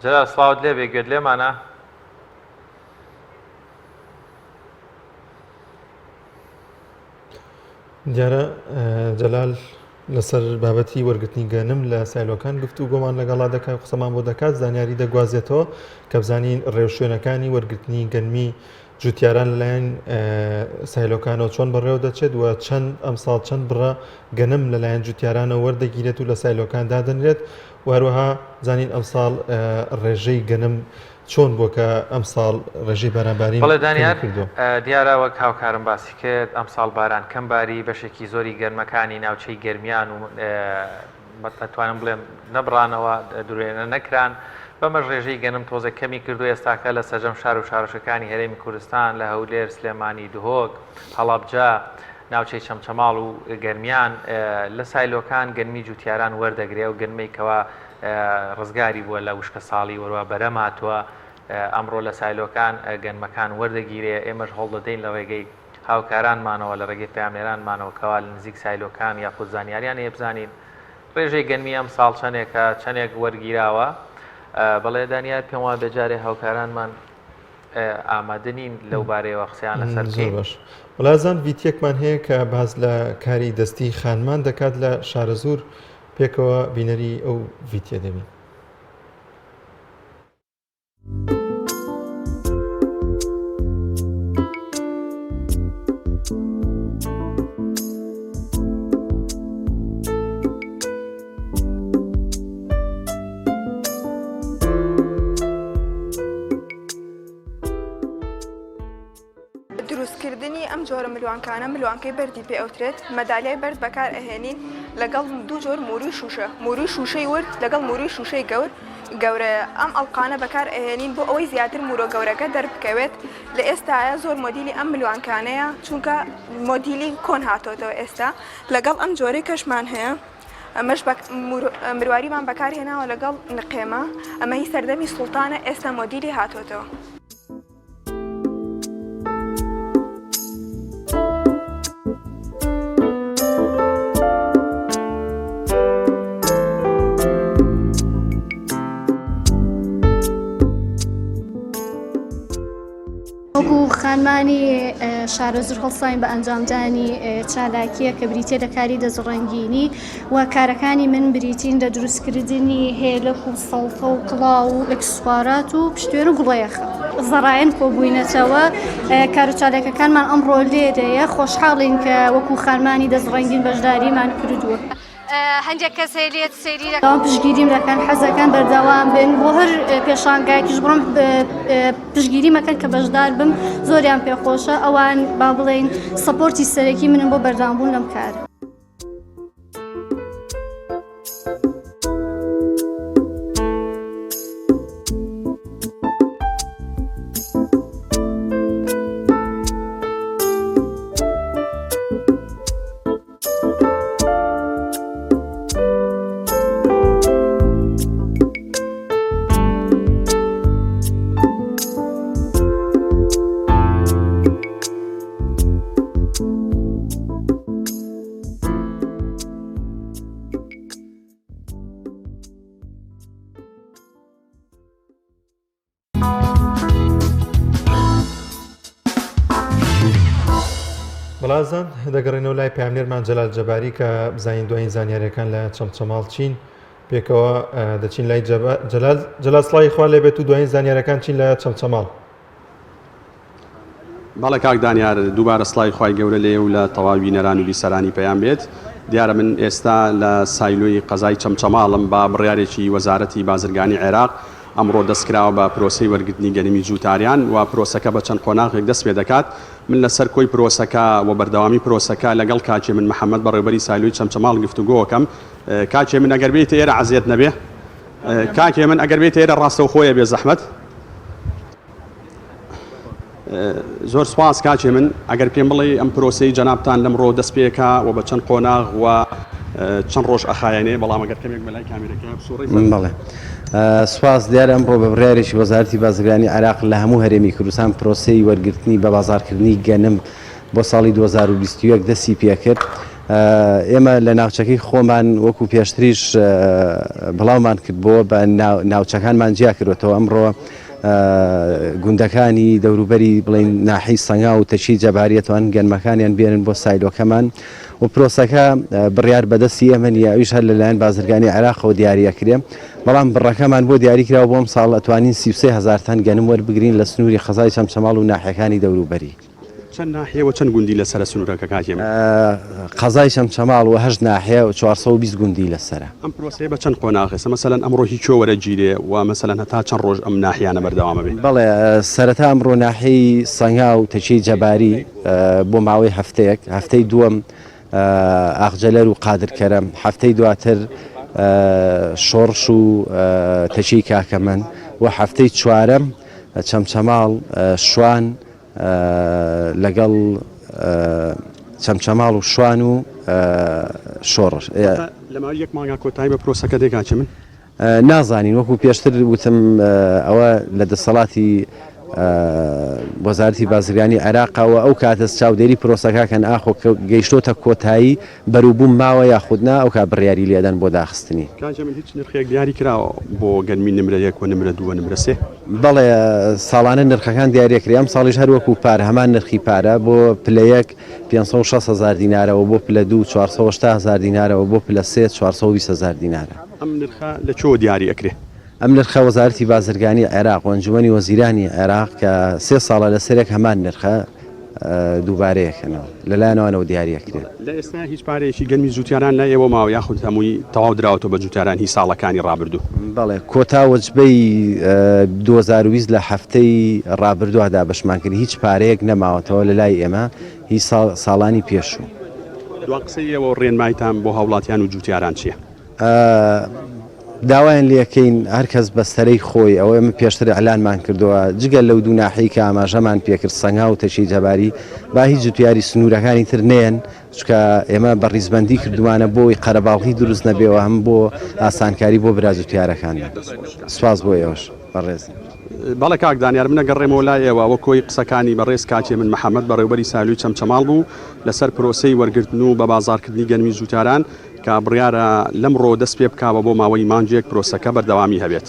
جەلال سڵاوت لێبێ گوێت لێمانە؟ دیارە جەلال لەسەر بابەتی وەرگرتنی گەنم لە سایلۆکان گفتوگۆمان لەگەڵا دەکات قسەمان بۆ دەکات زانیاری دەگوازێتەوە کە بزانین ڕێوشوێنەکانی وەرگرتنی گەنمی جوتیاران لەلایەن سایلۆکانەوە چۆن بەڕێوە دەچێت و چەند ئەمساڵ چەند بڕە گەنم لەلایەن جوتیارانەوە وەردەگیرێت و لە سایلۆکان دادەنرێت و هەروەها زانین ئەمساڵ ڕێژەی گەنم چۆن بووە کە ئەمساڵ ڕێژەی بارانبارین بەڵێ دانیار، کەمی کردووە؟ دیارە وەک هاوکارم باسی کرد ئەمساڵ باران کەم باری، بەشێکی زۆری گەنمەکانی ناوچەی گەرمیان و ئەتوانم بڵێم نەبڕانەوە، دروێنە نەکران، بەمەش ڕێژەی گەنم تۆزێک کەمی کردووە، ئێستاکە لە سەرجەم شار و شارۆچکەکانی هەرێمی کوردستان لە هەولێر، سلێمانی، دهۆک، هەڵەبجە، ناوچەی چەمچەماڵ و گەرمیان لە سایلۆکان گەنمی جوتیاران وەردەگرێ، ئەو گەنمەی کەوا ڕزگاری بووە لە وشکەساڵی وەروا بەرەم هاتووە، ئەمڕۆ لە سایلۆکان گەنمەکان وەردەگیرێ، ئێمەش هەوڵدەدەین لە ڕێگەی هاوکارانمانەوە، لە ڕێگەی پەیامنێرانمانەوە کەوا لە نزیک سایلۆکان یاخود زانیاریان هەیە بزانین ڕێژەی گەنمی ئەمساڵ چەندێکە، چەندێک وەرگیراوە. بەڵێ دانیار پێم وابێ جارێ هاوکارانمان ئامادە نین لەو بارەیەوە قسەیان لەسەر زۆر بکەین. باش وڵازان ڤیتیەکمان هەیە کە باس لە کاری دەستی خانمان دەکات لە شارەزوور پێکەوە بینەری ئەو ڤیتیە دەبین. دروستکردنی ئەم جۆرە ملوانکانە ملوانکەی بەردی پێ ئەوترێت مەدالیای بەرد بەکار ئەهێنین لەگەڵ دوو جۆر موروی شوشە موروی شوشەی ورد لەگەڵ موروی شوشەی گەور گەورەیە ئەم ئەڵقانە بەکار ئەهێنین بۆ ئەوەی زیاتر مورۆ گەورەکە دەربکەوێت لە ئێستایا زۆر مۆدیلی ئەم ملوانکانەیە چونکە مۆدیلی کۆن هاتۆتەوە ئێستا لەگەڵ ئەم جۆرەی کەشمان هەیە ئەمەش مرواریمان بەکارهێناوە لەگەڵ نقێمە ئەمە هی سەردەمی سوڵتانە ئێستا مۆدیلی هاتۆتەوە. وەکو خانمانی شارەزوور هەڵساین بە ئەنجامدانی چالاکییەک کە بریتییە لە کاری دەستڕەنگینی و کارەکانی من بریتین لە دروستکردنی هێلەک و سەڵتە و کڵاو و ئێکسسوارات و پشتێن و گوڵەیەخە. زەڕایەن کۆبووینەتەوە، کار و چالاکیەکانمان ئەمڕۆ لێرەیە، خۆشحاڵین کە وەکو خانمانی دەستڕەنگین بەشداریمان کردووە. هەندێک کەس هەیە لێت سەیری دەکەن. بەردەوام پشتگیریم دەکەن، حەزەکەن بەردەوام بن، بۆ هەر پێشانگایەکیش بڕۆم پشتگیریم ئەکەن کە بەشدار بم، زۆریان پێخۆشە، ئەوان با بڵێین سەپۆرتی سەرەکی منن بۆ بەردەوامبوون لەم کارە. بەڵازان دەگەڕێنەوە لای پامنێرمان جەلال جەباری کە بزانین دوایین زانیاریەکان لە چەمچەماڵ چین پێکەوە دەچین لای جەلال جەلال سڵاوی خوا لێبێت و دوایین زانیارەکان چین لە چەمچەماڵ. بەڵێ کاک دانیار دووبارە سڵاوی خوای گەورە لێ و لە تەواوی بینەران و بیسەرانی پەیام بێت. دیارە من ئێستا لە سایلۆی قەزای چەمچەماڵم بە بڕیارێکی وەزارەتی بازرگانی عێراق. ئەمڕۆ دەستکراوە بە پرۆسەی وەرگرتنی گەنمی جووتاریان و پرۆسەکە بە چەند قۆناغێک دەست پێ دەکات. من لەسەر کۆی پرۆسەکە و بەردەوامی پرۆسەکە لەگەڵ کاک هێمن محەمەد بەڕێوبەری سایلۆی چەمچەماڵ گفتوگۆکەم. کاک هێمن ئەگەر بێیتە ئێرە عەزێت نەبێ. کاک هێمن ئەگەر بێیتە ئێرە ڕاستەوخۆیە بێ زەحمەت. زۆر سوپاس کاک هێمن ئەگەر پێم بڵێی ئەم پرۆسەی جەنابتان لەمڕۆ دەست پێکا و بە چەند قۆناغ و چەند ڕۆژ ئەخایەنێ بەڵام ئەگەر کەمێک بەلای کامێرەکە بسوڕێی بەڵێ سوپاس دیارە ئەمڕۆ بە بڕیارێکی وەزارەتی بازرگانی عێراق لە هەموو هەرێمی کوردستان پرۆسەی وەرگرتنی بە بازاڕکردنی گەنم بۆ ساڵی 2021 دەستی پێکرد ئێمە لە ناوچەکەی خۆمان وەکو پێشتریش بڵاومان کردبووە بە ناوچەکانمان جیا کردوەتەوە ئەمڕۆ گوندەکانی دەوروبەری بڵێین ناحیەی سەنگاو و تەکیەی جەباری ئەتوانن گەنمەکانیان بێنن بۆ سایلۆکەمان و پرۆسەکە بڕیار بەدەستی ئێمە نییە ئەویش هەر لەلایەن بازرگانی عێراقەوە دیاری ئەکرێ بەڵام بڕەکەمان بۆ دیاری کراوە بۆ ئەمساڵ ئەتوانین 33 هەزار تەن گەنم وەربگرین لە سنووری قەزای چەمچەماڵ و ناحیەکانی دەوروبەری. چەند ناحیە و چەند گوندی لەسەرە سنوورەکە کاک هێمن؟ قەزای چەمچەماڵ و هەشت ناحیە و 420 گوندی لەسەرە. ئەم پرۆسەیە بە چەند قۆناغێسە؟ مەسەلەن ئەمڕۆ هی کوێ وەرەگیرێ و مەسەلەن هەتا چەند ڕۆژ ئەم ناحیانە بەردەوام ئەبێ؟ بەڵێ سەرەتا ئەمڕۆ ناحیەی سەنگاو و تەکیەی جەباری بۆ ماوەی هەفتەیەک، هەفتەی دووەم ئاغجەلەر و قادر کەرەم، هەفتەی دواتر شۆڕش و تەکیەی کاکەمەند و هەفتەی چوارەم چەمچەماڵ، شوان لەگەڵ چەمچەماڵ و شوان و شۆڕش. لە ماوەی یەک مانگا کۆتایی بە پرۆسەکە دێ کاک هێمن؟ نازانین وەکو پێشتر وتم ئەوە لە دەسەڵاتی وەزارەتی بازرگانی عێراقە و ئەو کاتە چاودێری پرۆسەکە کەن ئاخۆ گەیشتۆتە کۆتایی بەروبووم ماوە یاخود نا ئەو کات بڕیاری لێدەن بۆ داخستنی. کاک هێمن هیچ نرخێک دیاری کراوە بۆ گەنمی نمرە یەک و نمرە دوو و نمرە سێ؟ بەڵێ ساڵانە نرخەکان دیاریەکرێ ئەمساڵیش هەر وەکو پار هەمان نرخی پارە بۆ پلە یەک 560 هەزار دینارە و بۆ پلە دوو 480 هەزار دینارە و بۆ پلە سێ 420 هەزار دینارە. ئەم نرخە لە کوێوە دیاری ئەکرێ؟ ئەم نرخە وەزارەتی بازرگانی عێراق و ئەنجومەنی وەزیرانی عێراق کە سێ ساڵە لەسەرێک هەمان نرخە دووبارەیەکەنەوە لەلایەن ئەوانەوە دیاری ئەکرێت. لە ئێستا هیچ پارەیەکی گەنمی جوتیاران لای ئێوە ماوە یاخود هەمووی تەواو دراوەتەوە بە جوتیاران هی ساڵەکانی ڕابردوو؟ بەڵێ کۆتا وەجبەی 2020 لە هەفتەی ڕابردووە دابەشمان کرد هیچ پارەیەک نەماوەتەوە لەلای ئێمە هی ساڵانی پێشوو. دوا قسەی ئێوە و ڕێنمایتان بۆ هاوڵاتیان و جوتیاران چییە؟ داوایان لێکەین هەر کەس بەستەرەی خۆی، ئەوە ئێمە پێشتر ئیعلانمان کردووە، جگە لەو دوو ناحیەی کە ئاماژەمان پێکرد سەنگاو و تەکیەی جەباری، با هیچ جوتیاری سنوورەکانی تر نەیەن، چونکە ئێمە بە ڕیزبەندی کردوومانە بۆ ئەوەی قەرەباڵغی دروست نەبێ و هەم بۆ ئاسانکاری بۆ برا جوتیارەکانمان. سوپاس بۆ ئێوەش بەڕێزم. بەڵێ کاک دانیار من ئەگەڕێمەوە لای ئێوە، ئەوە کۆی قسەکانی بەڕێز کاک هێمن محەمەد بەڕێوبەری سایلۆی چەمچەماڵ بوو لەسەر پرۆسەی وەرگرتن و بەبازاڕکردنی گەنمی جوتیاران. کە بڕیارە لەمڕۆوە دەست پێ بکا و بۆ ماوەی مانگێک پرۆسەکە بەردەوامی هەبێت.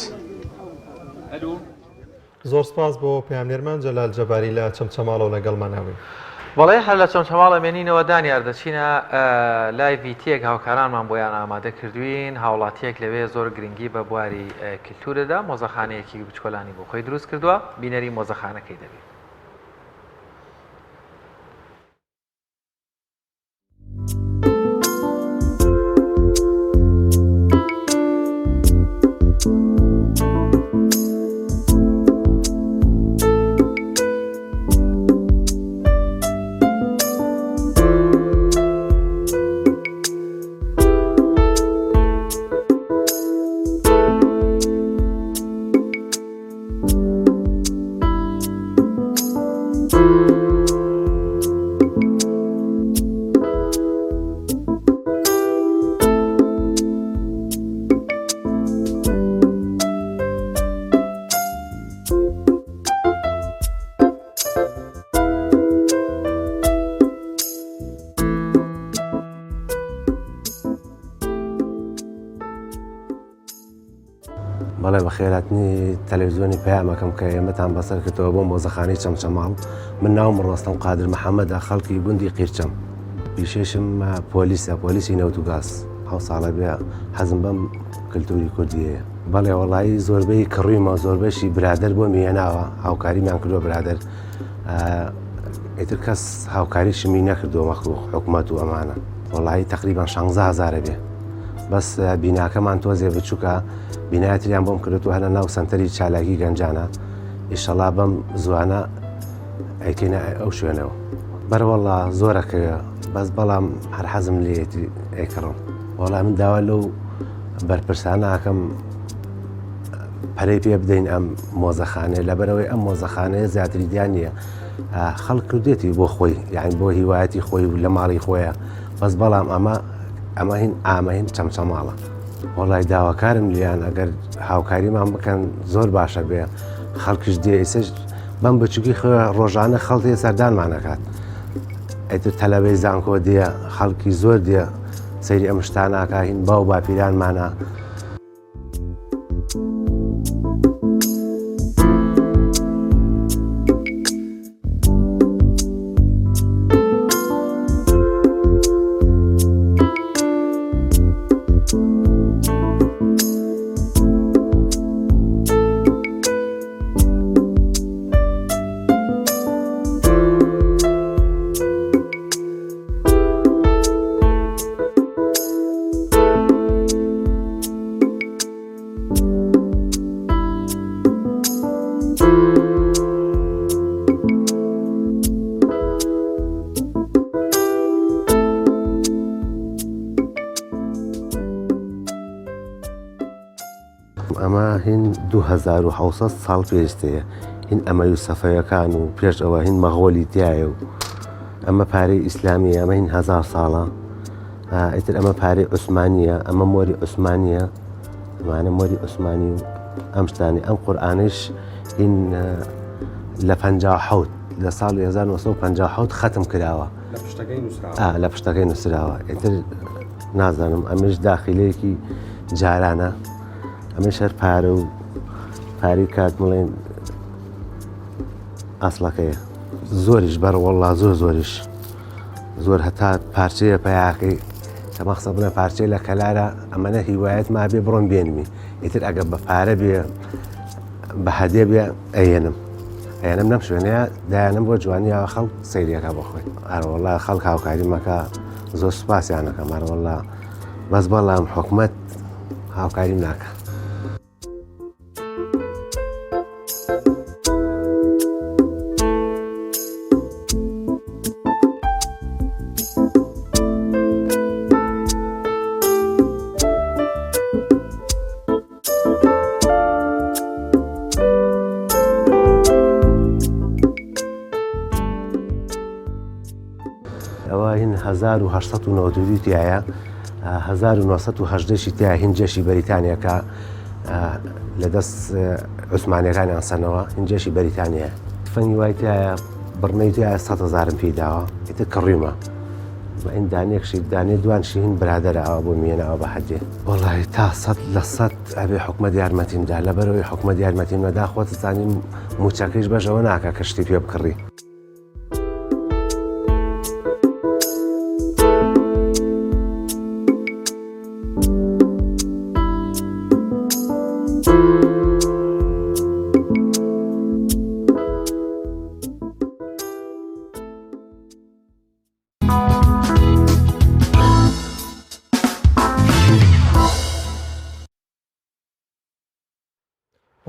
زۆر سپاس بۆ پەیامنێرمان جەلال جەباری لە چەمچەماڵەوە لەگەڵمانا بووی. بەڵێ هەر لە چەمچەماڵ ئەمێنینەوە دانیار دەچینە لای ڤیتیەک هاوکارانمان بۆیان ئامادە کردوین هاوڵاتیەک لەوێ زۆر گرنگی بە بواری کلتور دەدا مۆزەخانەیەکی بچکۆلانی بۆ خۆی دروست کردووە بینەری مۆزەخانەکەی دەبین. بەڵێ بەخێراتنی تەلەڤزیۆنی پەیامەکەم کە ئێمەتان بەسەر کردەوە بۆ مۆزەخانەی چەمچەماڵ من ناوم ڕۆستەم قادر محەممەدە خەڵکی گوندی قیرچەم پیشەشم پۆلیسە پۆلیسی نەوت و گاز ئەو ساڵە بێ حەزم بەم کللتوری کوردیەیە بەڵێ وەڵایی زۆربەی کڕیمە زۆربەشی برادەر بۆم هێناوە هاوکاریمان کردووە برادەر ئیتر کەس هاوکاریشمی نەکردووە مەخلوق حکومەت و ئەمانە وەڵایی تقریبان 16 هزارە بێ. بەس بیناکەمان تۆزێ بچووکە بینایەتریان بۆم کردو هەر لە ناو سەنتەری چالاکی گەنجانە ئیشەڵا بەم زوانە ئەیکەینە ئەو شوێنەوە بەرەوەڵا زۆرەکەوێ بەس بەڵام هەر حەزم لێتی ئەیکڕم وەڵا من داوا لەو بەرپرسانە ئەکەم پەرەی پێ بدەین ئەم مۆزەخانەیە لەبەرەوەی ئەم مۆزەخانەیە زیاتری دیان نییە خەڵک کردێتی بۆ خۆی یعنی بۆ هیوایەتی خۆی و لە ماڵی خۆیە بەس بەڵام ئەمە ئەمە هین ئامە هین چەمچەماڵە وەڵای داواکارم لیان ئەگەر هاوکاریمان بکەن زۆر باشە بێ خەڵکیش دێ ئێسش بەم بچوکی خۆ ڕۆژانە خەڵکی سەردانمانەکات ئەتر تەلەبەی زانکۆ دێ خەڵکی زۆر دێ سەیری ئەم شتاناکە هین باو باپیرانمانە. ئەمە هین 2700 ساڵ پێشتەیە هین ئەمەوی سەفەوەکان و پێش ئەوە هین مەغۆلی تایە و ئەمە پارەی ئیسلامیە ئەمە هین هزار ساڵە ئیتر ئەمە پارەی عوسمانیە ئەمە مۆری عوسمانیە ئەمانە مۆری عوسمانی و ئەم شتانی ئەم قورآانش هین لە 56 لە ساڵی 1956 ختم کراوە لە پشتەکەی نووسراوە ئیتر نازانم ئەمەش داخلەیەکی جارانە ئەمەش هەر پارە و پارەی کات بڵێن ئەسڵەکەیە زۆریش بەر وەڵا زۆر زۆریش زۆر هەتا پارچەیە پیاکەی کە مەخسە بڵێ پارچەی لە کەلارە ئەمەە هیوایەت ما بێ بڕۆم بێنمی ئیتر ئەگە بە پارە بێ بە هەدێ بێ ئەیەنم ئەیەنم لەم شوێنەیە دایانم بۆ جوانیەوە خەڵک سەیرەکە بخۆی ئەرەوەڵا خەڵک هاوکاری مەکە زۆر سوپاسیانەکەم ئەرەوەڵا بەس بەڵام حکومەت هاوکاریم ناکە. ئەوە هین 1892 تایە 1970 شی تیا هین جێشی بەریتانیا کە لە دەست عوسمانیەکانیان سەنەوە هین جێشی بەریتانیا تفەنگی وای تایە بڕنەی تایە 100 هزارم پێی داوە ئیتر کڕیمە این دانێکشی دانێ دوان شین برادەرە ئەوە بۆ مێناوە بە حەجێ وەڵی تا سەد لە سەد ئەبێ حکومەت یارمەتیم دا لەبەرەوەی حکومەت یارمەتیم نەدا خۆت زانیم موچەکەیش بەشەوە ناکە کە شتی پێ بکڕی.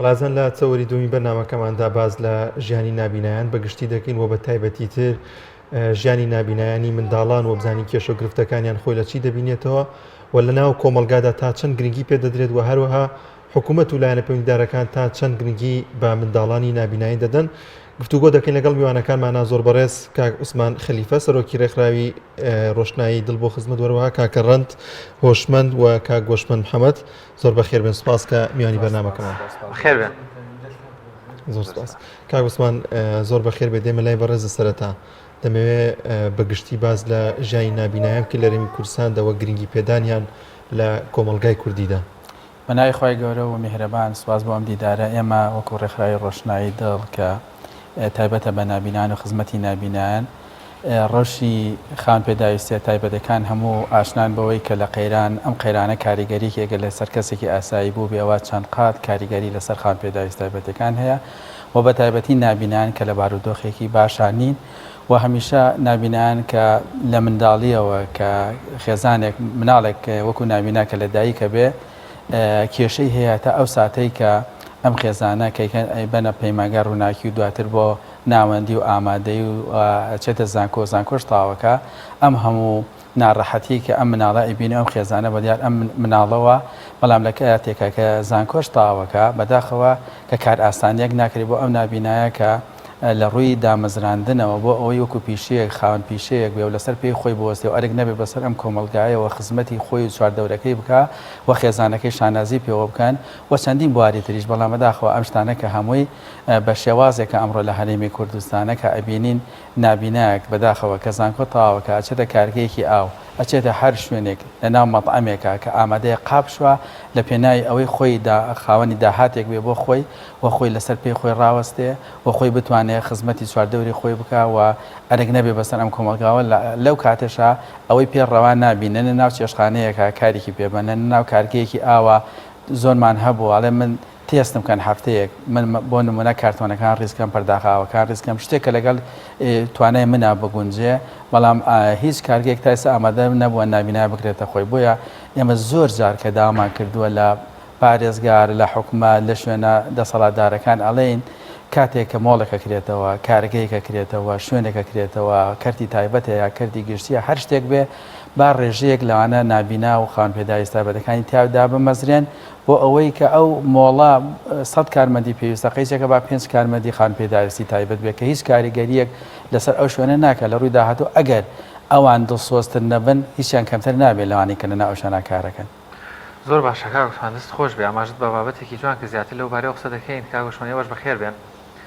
وڵازان لە چەوەری دومی بەرنمەکەماندا باز لە ژیانی نابینایان بە گشتی دەکەین و بە تایبەتی تر ژیانی نابینایانی منداڵان و بزانین کێشە و گرفتەکانیان خۆی لە چی دەبینێتەوە و لە ناو کۆمەلگادا تا چەند گرنگی پێ دەدرێت و هەروەها حکوومەت و لایەنە پەیوەندیدارەکان تا چەند گرنگی بە منداڵانی نابینایی دەدەن گفتوگۆ دەکەین لەگەڵ میوانەکانمانە زۆر بەڕێز کاک عوسمان خەلیفە سەرۆکی ڕێکخراوی ڕۆشنایی دڵ بۆ خزمەت وەروەها کاکە ڕەند هۆشمەند و کاک گۆشمەند محەممەد زۆر بەخێر بێن سپاس کە میوانی بەرنامەکەمان خێر بێن زۆر سپاس کاک عوسمان زۆر بەخێر بێ دێمە لای بەڕێز سەرەتا دەمەوێ بە گشتی باس لە ژیانی نابینایان بکەی لە هەرێمی کوردستاندا وە گرنگی پێدانیان لە کۆمەڵگای کوردیدا. بە ناوی خوای گەورە و میهرەبان سوپاس بۆ ئەم دیدارە ئێمە وەکو ڕێکخراوی ڕۆشنایی دڵ کە تایبەتە بە نابینان و خزمەتی نابینایان ڕەوشی خاوەن پێداویستیە تایبەتەکان هەموو ئاشنان بەوەی کە لە قەیران ئەم قەیرانە کاریگەریی ئەگەر لەسەر کەسێکی ئاسایی بووبێ ئەوا چەند قات کاریگەری لەسەر خاوەن پێداویست تایبەتەکان هەیە و بە تایبەتی نابینایان کە لە بارودۆخێکی باشا نین. و هەمیشە نابینایان کە لە منداڵیەوە کە خێزانێک مناڵێک وەکو نابینا کە لە دایکە بێ کێشەی هەیە تا ئەو ساتەی کە ئەم خێزانە کەیکەن ئەیبەنە پەیمانگای ڕووناکی و دواتر بۆ ناوەندی و ئامادەی و ئەچێتە زانکۆ زانکۆش تاوەکە ئەم هەموو ناڕەحەتی کە ئەم مناڵە ئەیبینێ ئەم خێزانە بەدیار ئەم مناڵەوە بەڵام لە کاتێکا کە زانکۆش تاوەکە بەداخەوە کە کارئاسانیەک ناکرێت بۆ ئەم نابینایە کە لە ڕووی دامەزراندنەوە بۆ ئەوەی وەکو پیشەیەک خاوەن پیشەیەک بێ و لەسەر پێی خۆی بوەستێ و ئەرک نەبێ بەسەر ئەم کۆمەڵگایەوە خزمەتی خۆی و چواردەورەکەی بکا و خێزانەکەی شانازی پێوە بکەن و چەندین بواری تریش بەڵام بەداخەوە ئەم شتانە کە هەمووی بە شێوازێکە ئەمڕۆ لە هەرێمی کوردستانە کە ئەبینین نابینایەک بەداخەوە کە زانکۆ تەواوەکا ئەچێتە کارگەیەکی ئاو ئەچێتە هەر شوێنێک لە ناو مەتعەمێکا کە ئامادەیە قاپ شوا لە پێناوی ئەوەی خۆی دا خاوەنی داهاتێک بێ بۆ خۆی و خۆی لەسەر پێی خۆی ڕاوەستێ و خۆی بتوانێ خزمەتی چواردەوری خۆی بکا و ئەرک نەبێ بەسەر ئەم کۆمەڵگاوە لەو کاتەشا ئەوەی پێ ڕەوا نابینێ نە ناو چێشتخانەیەکا کارێکی پێ بەن نە ناو کارگەیەکی ئاوا زۆرمان هەبوو ئەڵێ من تێستم کەن هەفتەیەک من بۆ نمونە کارتۆنەکان ڕیز کەم پەرداخە ئاوەکان ڕیز کەم شتێک کە لەگەڵ توانای منا بگونجێ بەڵام هیچ کارگەیەک تا ئێستا ئامادە نەبووە نابینا بگرێتە خۆی بۆیە ئێمە زۆر جار کە داوامان کردووە لە پارێزگار لە حکومەت لە شوێنە دەسەڵاتدارەکان ئەڵێین کاتێک کە مۆڵێک ئەکرێتەوە کارگەیەک ئەکرێتەوە شوێنێک ئەکرێتەوە کەرتی تایبەتە یا کەرتی گشتیە هەر شتێک بێ با ڕێژەیەک لەوانە نابینا و خاوەن پێداویستە تایبەتەکانی تیا دابمەزرێن بۆ ئەوەی کە ئەو مۆڵە سەد کارمەندی پێویستە قەیچەکە با پێنج کارمەندی خاوەن پێداویستی تایبەت بێت کە هیچ کاریگەرییەک لەسەر ئەو شوێنە ناکات لە ڕووی داهاتوو ئەگەر ئەوان دڵسۆزتر نەبن هیچیان کەمتر نابێت لەوانەی کە لەناو ئەو شوێنە کارەکەن. زۆر باشە کاک عوسمان دەست خۆش بێ ئاماژەت بە بابەتێکی جوان کرد زیاتر لەو بارەیەوە قسە دەکەین کاک عوسمان ئێوەش بەخێر بێن.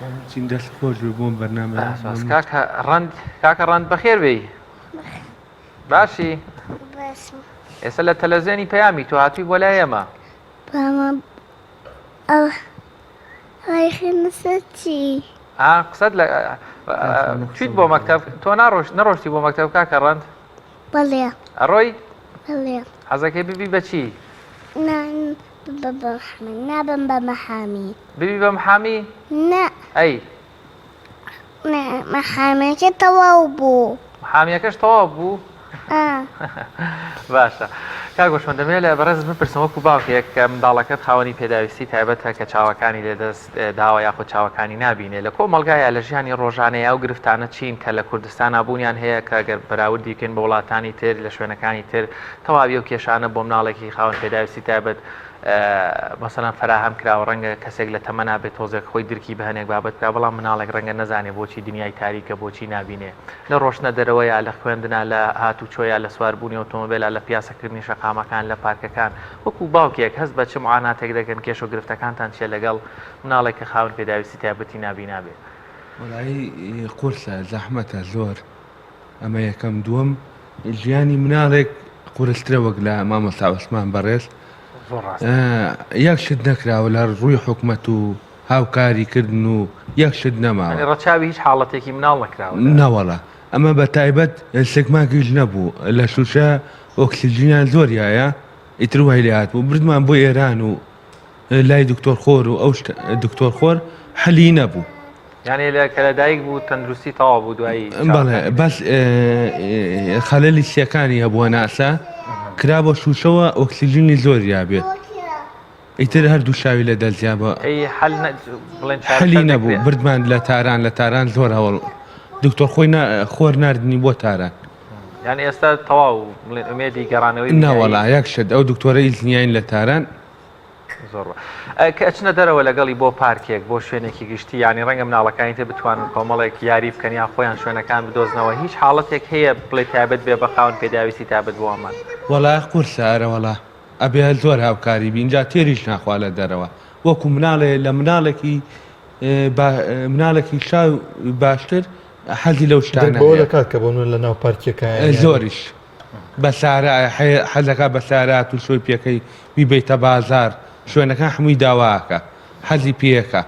مەمنون دەست خۆش بێ بۆم بەرنامەیە. سپاس کاکە ڕەند کاکە ڕەند بەخێر بێی. باشی؟ باشم. ئێستا لە تەلەڤزیۆنی پەیامی تۆ هاتووی بۆ لای ئێمە. ماما ئەوە خوێندنە سەر چی؟ ئا قسەت لە چیت بۆ مەکتەب تۆ ناڕۆشت نەڕۆشتی بۆ مەکتەب کاکە ڕەند؟ بەڵێ. ئەڕۆی؟ بەڵێ. حەزەکەی ببی بە چی؟ نا نابم بە مەحامی. ببی بە محامی؟ نا. ئەی؟ محامیەکە تەواو بوو. محامیەکەش تەواو بوو؟ باشە کاک وەشمەند دەمەوێت لە بەڕێزت بپرسم وەکو باوکێک کە منداڵەکەت خاوەنی پێداویستی تایبەتە کە چاوەکانی لەدەست داوە یاخود چاوەکانی نابینێ لە کۆمەڵگا یا لە ژیانی ڕۆژانەیە ئەو گرفتانە چین کە لە کوردستانا بوونیان هەیە کە گەر بەراوردی بکەین بە وڵاتانی تر لە شوێنەکانی تر تەواوی ئەو کێشانە بۆ مناڵێکی خاوەن پێداویستی تایبەت مەسەلەن فەراهەم کراوە ڕەنگە کەسێک لە تەمەنا بێت تۆزێک خۆی درکی بە هەنێک بابەت بکا بەڵام مناڵێک ڕەنگە نەزانێ بۆچی دنیای تاریکە بۆچی نابینێ لە ڕۆشتنە دەرەوەیا لە خوێندنا لە هاتوچۆیا لە سواربوونی ئۆتۆمۆبێلا لە پیاسەکردنی شەقامەکان لە پارکەکان وەکو باوکێک هەست بە چ معاناتێک دەکەن کێشە و گرفتەکانتان چیە لەگەڵ مناڵێک کە خاوەن پێداویستی تایبەتی نابینا بێ؟ وەڵایی قورسە زەحمەتە زۆر ئەمە یەکەم دووەم ژیانی مناڵێک قورسترە وەک لە مامۆستا عوسمان بەڕێز یەک شت نەکراوە لە ڕووی حکومەت و هاوکاری کردن و یەک شت نەماوە ڕەچاوی هیچ حاڵەتێکی مناڵ نەکراوە نەوەڵا ئەمە بە تایبەت سکماکیش نەبوو لە شوشە ئۆکسجینیان زۆر یایە ئیتر وای لێ هاتبوو بردمان بۆ ئێران و لای دکتۆر خۆر و ئەو دکتۆر خۆر حەلی نەبوو. یانێ لە کە لەدایک بوو تەندروستی تەواو بوو دوایی بەڵێ بەس خەلەلی سیەکانی هەبووە ناسا کرا بۆ شوشەوە ئۆکسجینی زۆر یابێت ئیتر هەردوو شاوی لە دەستیا بە حەلی نەبوو بردمان لە تاران لە تاران زۆر هەوڵ دکتۆر خۆی خۆر ناردنی بۆ تاران یان ئێستا تەواو بڵێن ئومێدی گەڕانەوەی ناوەڵا یەک شت ئەو دکتۆرە ئیزنیین لە تاران زۆر کە ئەچنە دەرەوە لەگەڵی بۆ پارکێک بۆ شوێنێکی گشتی یانی ڕەنگە مناڵەکانی تر بتوانن کۆمەڵێک یاری بکەن یان خۆیان شوێنەکان بدۆزنەوە هیچ حاڵەتێک هەیە بڵێ تایبەت بێ بە خاوەن پێداویستی تایبەت بۆ ئەمان؟ وەڵا قورسە ئەرەوەڵا ئەبێ زۆر هاوکاری بی ئینجا تێریش ناخوا لە دەرەوە وەکو مناڵێ لە مناڵێکی با مناڵێکی شاو باشتر حەزی لەو شتانە بەوە دەکات کە بۆ لە ناو پارکەکە زۆریش بە سارا حەزەکا بە سارا تو شۆی پێکەی بیبەیتە بازار شوێنەکان حمووی داواکە حەزی پێەکە.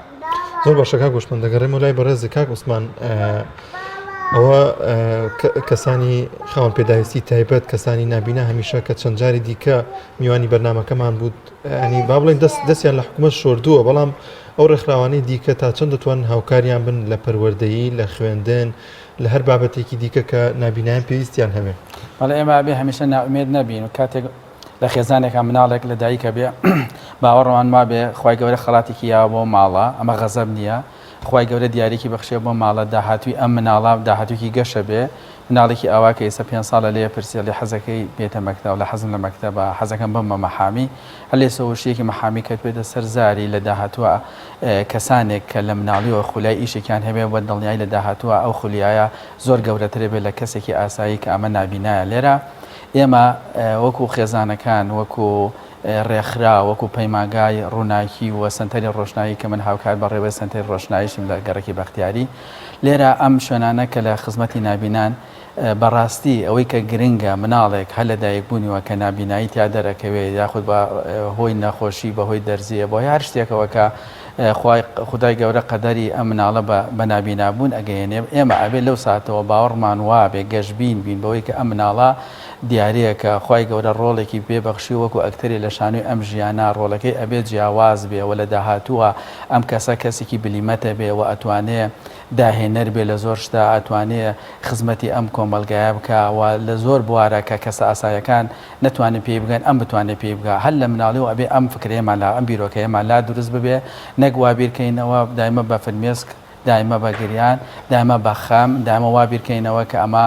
زۆر باشە کاک عوسمان دەگەڕێمەوە لای بەڕێزی کاک عوسمان ئەوە کەسانی خاوەن پێداویستی تایبەت کەسانی نابینا هەمیشە کە چەند جاری دیکە میوانی بەرنمەکەمان بوو ئەنی با بڵێن دەست دەستیان لە حکوومەت شۆردووە بەڵام ئەو ڕێکخراوانەی دیکە تا چەند دەتوانن هاوکاریان بن لە پەروەردەیی لە خوێندن. لە هەر بابەتێکی دیکە کە نابینایان پێویستیان هەبێ. بەڵێ ئێمە ئەبێ هەمیشە نائومێد نەبین و کاتێک لە خێزانێکا مناڵێک لە دایکە بێ باوەڕمان وابێ خوای گەورە خەڵاتێکی یاوە بۆ ماڵە ئەمە غەزەب نییە خوای گەورە دیارێکی بەخشێ بۆ ماڵە داهاتووی ئەم مناڵە داهاتوویەکی گەشە بێ مناڵێکی ئاوا کە ئێستا پێنج ساڵە لێ پرسێ لێ حەزەکەی بێتە مەکتەب لە حەزم لە مەکتەبە حەزەکەم بمە مەحامی هەر لێ سەوشیەکی مەحامی کەت بێتە سەر زاری لە داهاتووە کەسانێک کە لە مناڵیەوە خولای ئیشێکیان هەبێ بە دڵنیایی لە داهاتووە ئەو خولیایە زۆر گەورەترە بێ لە کەسێکی ئاسایی کە ئەمە نابینایە لێرە ئێمە وەکو خێزانەکان وەکو ڕێکخرا وەکو پەیمانگای ڕووناکی و سەنتەری ڕۆشنایی کە من هاوکار بەڕێوەی سەنتەری ڕۆشناییشم لە گەڕەکی بەختیاری لێرە ئەم شوێنانە کە لە خزمەتی نابینان بەڕاستی ئەوەی کە گرنگە مناڵێک هەر لە دایکبوونیوە کە نابینایی تیا دەرەکەوێ یاخود بە هۆی نەخۆشی بە هۆی دەرزیە بۆ هەر شتێکەوە کە خوای خودای گەورە قەدەری ئەم مناڵە بە بە نابینابوون ئەگەیەنێ ئێمە ئەبێ لەو ساتەوە باوەڕمان وابێ گەشبین بین بەوەی کە ئەم مناڵە دیارەیە خوای گەورە ڕۆڵێکی پێ بەخشیوە وەکو ئەکتەرێ لە شانۆی ئەم ژیانە ڕۆڵەکەی ئەبێ جیاواز بێ وە لە داهاتووە ئەم کەسە کەسێکی بلیمەتە بێ وە ئەتوانێ داهێنەر بێ لە زۆر شتا ئەتوانێ خزمەتی ئەم کۆمەڵگایە بکا وە لە زۆر بوارە کە کەسە ئاسایەکان نەتوانن پێی بگەن ئەم بتوانێ پێی بگا هەر لە مناڵیەوە ئەبێ ئەم فکرەیەمان لا ئەم بیرۆکەیەمان لا دروست ببێ نەک وا بیرکەینەوە دایمە بە فرمێسک دایمە بە گریان، دایمە بە خەم، دایمە وا بیرکەینەوە کە ئەمە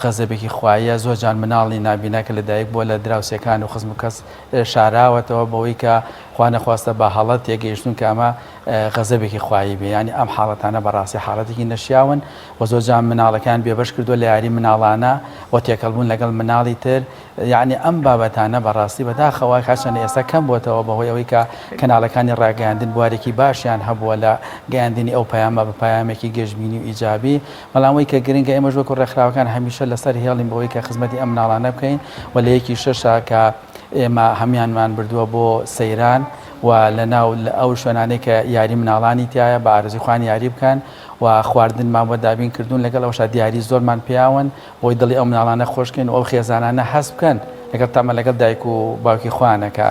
غەزەبێکی خواییە، زۆر جار مناڵی نابینا کە لە دایک بووە لە دراوسێکان و خزم و کەس شاراوەتەوە بەوەی کە خوا نەخواستە بە هەڵە تێگەیشتوون کە ئەمە غەزەبێکی خوایی بێ، یانی ئەم حاڵەتانە بەڕاستی حاڵەتێکی نەشیاون و زۆر جار مناڵەکان بێبەش کردووە لە یاری مناڵانە و تێکەڵبوون لەگەڵ مناڵی تر، یەعنی ئەم بابەتانە بەڕاستی بەداخەوە هەرچەندە ئێستا کەم بۆتەوە بەهۆی ئەوەی کە کەناڵەکانی ڕاگەیاندن بوارێکی باشیان هەبووە لە گەیاندنی ئەو پەیامە بە پەیامێکی گەشبینی و ئیجابی، بەڵام ئەوەی کە گرنگە ئێمەش وەکو ڕێکخراوەکان هەمیشە لەسەر هێڵین بەوەی کە خزمەتی ئەم مناڵانە بکەین و لە یەکی شەشا کە ئێمە هەموانمان بردووە بۆ سەیران و لەناو ئەو شوێنانەی کە یاری مناڵانی تیایە بە ئارەزوی خۆیان یاری بکەن و خواردنمان بۆ دابین کردوون لەگەڵ ئەوشا دیاری زۆرمان پیاون بۆی دڵی ئەو مناڵانە خۆش کەین و ئەو خێزانانە هەست بکەن لەگەڵ تامە لەگەڵ دایک و باوکی خۆیانە کە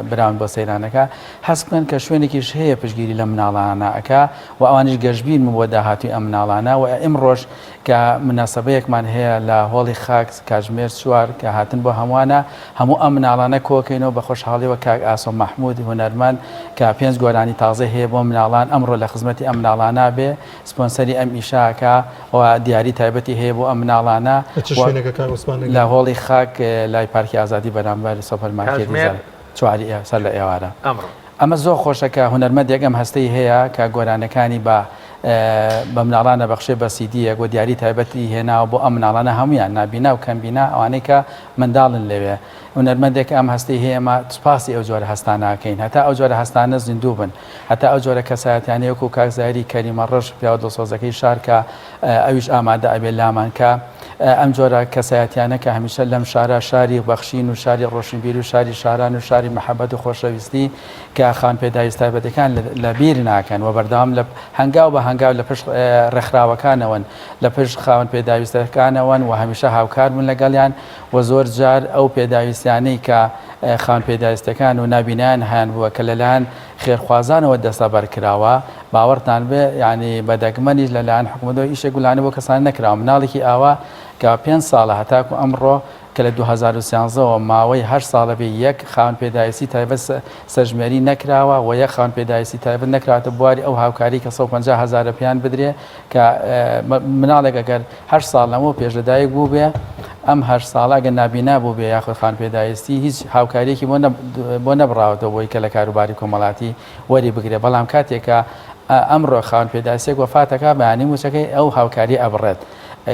براون بۆ سەیرانەکە هەست بکەن کە شوێنێکیش هەیە پشتگیری لە مناڵانە ئەکا و ئەوانیش گەشبین بۆ داهاتووی ئەم مناڵانە و ئیمڕۆش کە مناسەبەیەکمان هەیە لە هۆڵی خاک کاتژمێر چوار کە هاتن بۆ هەمووانە هەموو ئەم مناڵانە کۆکەینەوە بە خۆشحاڵیەوە کاک ئاسۆ مەحمود هونەرمەند کە پێنج گۆرانی تازەی هەیە بۆ مناڵان ئەمڕۆ لە خزمەتی ئەم مناڵانە بێ سپۆنسەری ئەم ئیشە ئەکا و دیاری تایبەتی هەیە بۆ ئەم مناڵانە لە چ شوێنێکە کاک عوسمان لە هۆڵی خاک لای پارکی ئازادی بەرامبەر سۆپەر مارکێتی کاتژمێر چواری سەر لە ئێوارە. ئەمڕۆ. ئەمە زۆر خۆشە کە هونەرمەندێک ئەم هەستەی هەیە کە گۆرانەکانی بە بە مناڵان ئەبەخشێ بە سیدیەک و دیاری تایبەتی هێناوە بۆ ئەم مناڵانە هەموویان نابینا و کەمبینا ئەوانەی کە منداڵن لەوێ هونەرمەندێک ئەم هەستەی هەیە ئێمە سوپاسی ئەو جۆرە هەستانە ئەکەین هەتا ئەو جۆرە هەستانە زیندوو بن هەتا ئەو جۆرە کەسایەتیانەی وەکو کاک زاهیری کەریمە ڕەش پیاوە دڵسۆزەکەی شار کە ئەویش ئامادە ئەبێ لامان کە ئەم جۆرە کەسایەتیانە کە هەمیشە لەم شارە شاری بەخشین و شاری ڕۆشنبیر و شاری شاران و شاری مەحەبەت و خۆشەویستی کە خان پێداویست تایبەتەکان لە بیر ناکەن و بەردەوام لە هەنگاو بە هەنگاو لە پشت ڕێکخراوەکانەوەن لە پشت خاوەن پێداویستەکانەوەن و هەمیشە هاوکار بوون لەگەڵیان و زۆر جار ئەو پێداویستیانەی کە خاوەن پێداویستەکان و نابینایان هەیان بووە کە لەلایەن خێرخوازانەوە دەستەبەر کراوە باوەڕتان بێ یانی بە دەگمەنیش لەلایەن حکومەتەوە ئیشێک گولانە بۆ کەسان نەکراوە مناڵێکی ئاوا کە پێنج ساڵە هەتاکو ئەمڕۆ کە لە 2013 ەوە ماوەی هەشت ساڵە بێ یەک خاوەن پێداویستی تایبەت سەرژمێری نەکراوە و یەک خاوەن پێداویستی تایبەت نەکراوەتە بواری ئەو هاوکاری کە 150 هەزارە پێیان بدرێ کە مناڵێک ئەگەر هەشت ساڵ لەمەو پێش لەدایک بووبێ ئەم هەشت ساڵە ئەگەر نابینا بووبێ یاخود خان پێداویستی هیچ هاوکاریەکی بۆ بۆ نەبڕاوەتەوە بۆی کە لە کاروباری کۆمەڵاتی وەری بگرێ بەڵام کاتێک کە ئەمڕۆ خاوەن پێداویستیەک وەفاتەکە بەیانی موچەکەی ئەو هاوکاری ئەبڕێت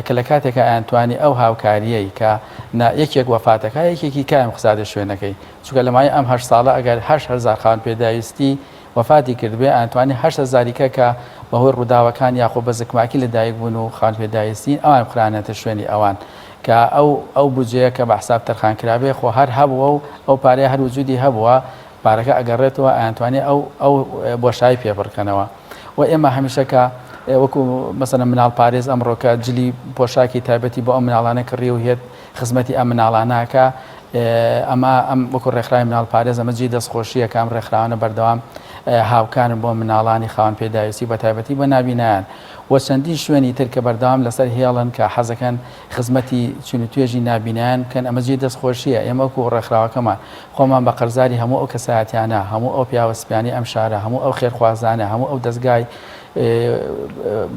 کە لە کاتێکا ئەیانتوانی ئەو هاوکاریەی کە یەکێک وەفاتەکە یەکێکی کایم خسادە شوێنەکەی چونکە لە ماوەی ئەم هەشت ساڵە ئەگەر 8000 خاوەن پێداویستی وەفاتی کردبێ ئەیانتوانی هەشت هەزاری کە کە بەهۆی ڕووداوەکان یاخۆ بە زکماکی لە دایک بوون و خاوەن پێداویستین ئەوان بخرانەتە شوێنی ئەوان کە ئەو ئەو بودجەیە کە بە حساب تەرخان کرابێ خۆ هەر هەبووە و ئەو پارەیە هەر وجودی هەبووە پارەکە ئەگەڕێتەوە ئەیانتوانی ئەو ئەو بۆشایی پێ بڕکەنەوە و ئێمە هەمیشە کە وەکو مەسەلەن مناڵ پارێز ئەمڕۆ کە جلی پۆشاکی تایبەتی بۆ ئەم مناڵانە کڕی و هێت خزمەتی ئەم مناڵانە ئەکا ئەمە ئەم وەکو ڕێکخراوی مناڵ پارێز ئەمە جێی دەستخۆشییە کە ئەم ڕێکخراوانە بەردەوام. هاوکارن بۆ مناڵانی خاوەن پێداویستی بە تایبەتی بۆ نابینایان و چەندین شوێنی تر کە بەردەوام لەسەر هێڵن کە حەزەکەن خزمەتی چین و توێژی نابینایان بکەن ئەمە جێی دەستخۆشییە ئێمە وەکو ڕێکخراوەکەمان خۆمان بە قەرزاری هەموو ئەو کەسایەتیانە هەموو ئەو پیاوە سپیانەی ئەم شارە هەموو ئەو خێرخوازانە هەموو ئەو دەزگای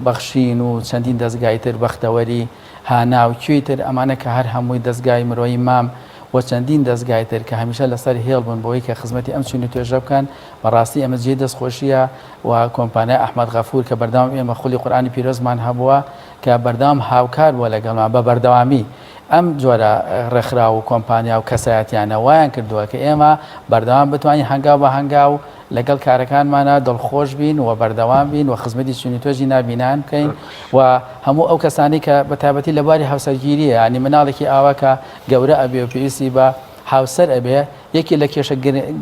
بەخشین و چەندین دەزگای تر بەختەوەری هانا و کوێی تر ئەمانە کە هەر هەمووی دەزگای مرۆیی مام و چەندین دەزگای تر کە هەمیشە لەسەر هێڵ بوون بۆی کە خزمەتی ئەم چین و توێژە بکەن بەڕاستی ئەمە جێی دەستخۆشییە و کۆمپانیای ئەحمەد غەفور کە بەردەوام ئێمە خولی قورئانی پیرۆزمان هەبووە کە بەردەوام هاوکار بووە لەگەڵمان بە بەردەوامی ئەم جۆرە ڕێکخراو و کۆمپانیا و کەسایەتیانە وایان کردووە کە ئێمە بەردەوام بتوانین هەنگاو بە هەنگاو لەگەڵ کارەکانمانا دڵخۆش بین و بەردەوام بین و خزمەتی چین و توێژی نابینایان بکەین و هەموو ئەو کەسانەی کە بە تایبەتی لە بواری هاوسەرگیریە یانی مناڵێکی ئاوا کە گەورە ئەبێ و پێویستی بە هاوسەر ئەبێ یەکێ لە کێشە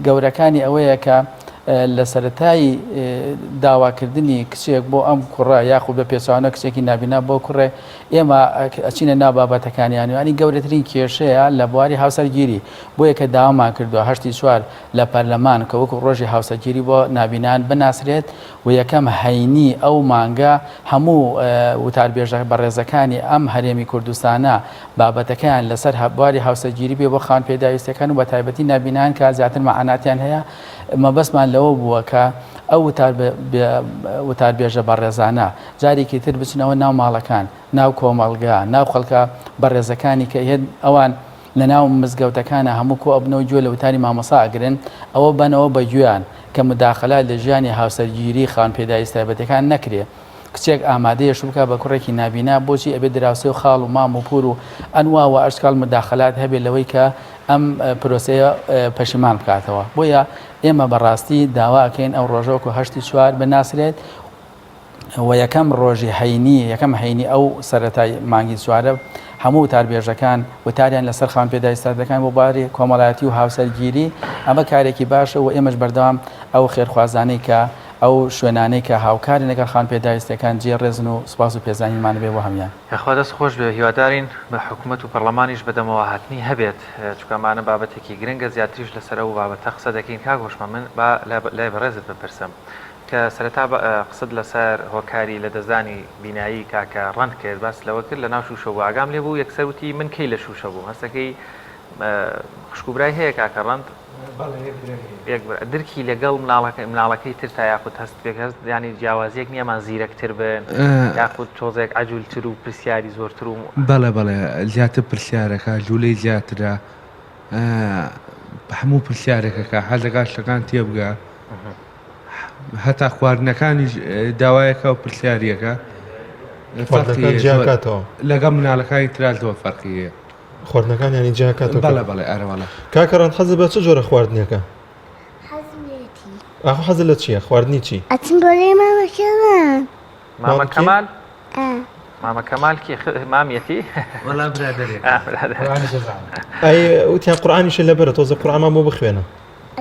گەورەکانی ئەوەیە کە لە سەرەتای داواکردنی کچێک بۆ ئەم کوڕە یاخود بە پێچوانە کچێکی نابینا بۆ کوڕێ ئێمە ئەچینە ناو بابەتەکانیان ینی گەورەترین کێشەیە لە بواری هاوسەرگیری بۆیە کە داوامان کردووە هەشتی چوار لە پەرلەمان کە وەکو ڕۆژی هاوسەرگیری بۆ نابینایان بناسرێت و یەکەم هەینی ئەو مانگە هەموو وتاربێژە بەڕێزەکانی ئەم هەرێمی کوردستانە بابەتەکەیان لەسەر بواری هاوسەرگیری بێ بۆ خاوەن پێداویستیەکان و بەتایبەتی نابینایان کە زیاتر مەعاناتیان هەیە مەبەستمان لەوە بووە کە ئەو وتاربێژە بەڕێزانە جارێکی تر بچنەوە ناو ماڵەکان ناو کۆمەڵگا ناو خەڵکە بەڕێزەکانی کە ئەوان لەناو مزگەوتەکانا هەموو کۆ ئەبنەوە گوێ لە وتاری مامۆسا ئەگرن، ئەوە بەنەوە بە گوێیان کە موداخەلات لە ژیانی هاوسەرگیری خاوەن پێداویست تایبەتەکان نەکرێ. کچێک ئامادەیە شوو بکا بە کوڕێکی نابینا، بۆچی ئەبێ دراوسێ و خاڵ و مام و پوور و ئەنوا و ئەشکاڵ موداخەلات هەبێ لەوەی کە ئەم پرۆسەیە پەشیمان بکاتەوە. بۆیە ئێمە بەڕاستی داوا ئەکەین ئەو ڕۆژە وەکوو هەشتی چوار بناسرێت، و یەکەم ڕۆژی هەینی یەکەم هەینی ئەو سەرەتای مانگی چوارە هەموو وتاربێژەکان وتاریان لەسەر خاوەن پێداویستاتەکان بۆ باری کۆمەڵایەتی و هاوسەرگیری ئەمە کارێکی باشە و ئێمەش بەردەوام ئەو خێرخوازانەی کە ئەو شوێنانەی کە هاوکارن لەگەڵ خاوەن پێداویستەکان جێ ڕێزن و سوپاس و پێزانینمان بێ بۆ هەموان. یاخوا دەست خۆش بێ هیوادارین بە حکومەت و پەڕلەمانیش بەدەمەوە هاتنی هەبێت چونکە ئەمانە بابەتێکی گرنگە زیاتریش لەسەر ئەو بابەتە قسە دەکەین کاک هۆشمەند من با لای بەڕێزت بپرسم کە سەرەتا قسەت لەسەر هۆکاری لەدەستدانی بینایی کاکە ڕەند کرد باست لەوە کرد لەناو شوشە بوو ئاگام لێ بوو یەکسەر وتی من کەی لە شوشە بووم هەستەکەی خوشک و برای هەیە کاکە ڕەند یەک برا درکی لەگەڵ مناڵەکە مناڵەکەی تر تا یاخود هەست پێک هەست ینی جیاوازیەک نییە ئەمان زیرەکتر بن یاخود تۆزێک عەجولتر و پرسیاری زۆرتر و بەڵێ بەڵێ زیاتر پرسیارەکە جوولەی زیاترە هەموو پرسیارێکەکە حەزەکە شتەکان تێبگا هەتا خواردنەکانیش داوایەکە و پرسیاریەکە خواردنەکان جیاکاتەوە لەگەڵ مناڵەکانی ترا زۆر فەرقی هەیە خواردنەکان ینی جیاکاتەوە بەڵێ بەڵێ ئەرەوەڵە کاکە ڕەند حەزت بە چ جۆرە خواردنێکە ئاخۆ حەزت لە چییە خواردنی چی ئەچم بۆ لای مامە کەمال مامە کەمال مامە کەمال کی مامیەتی وەڵا برادەرێک ئەی وتیان قورئانیشە لەبەرە تۆزە قورئانمان بۆ بخوێنە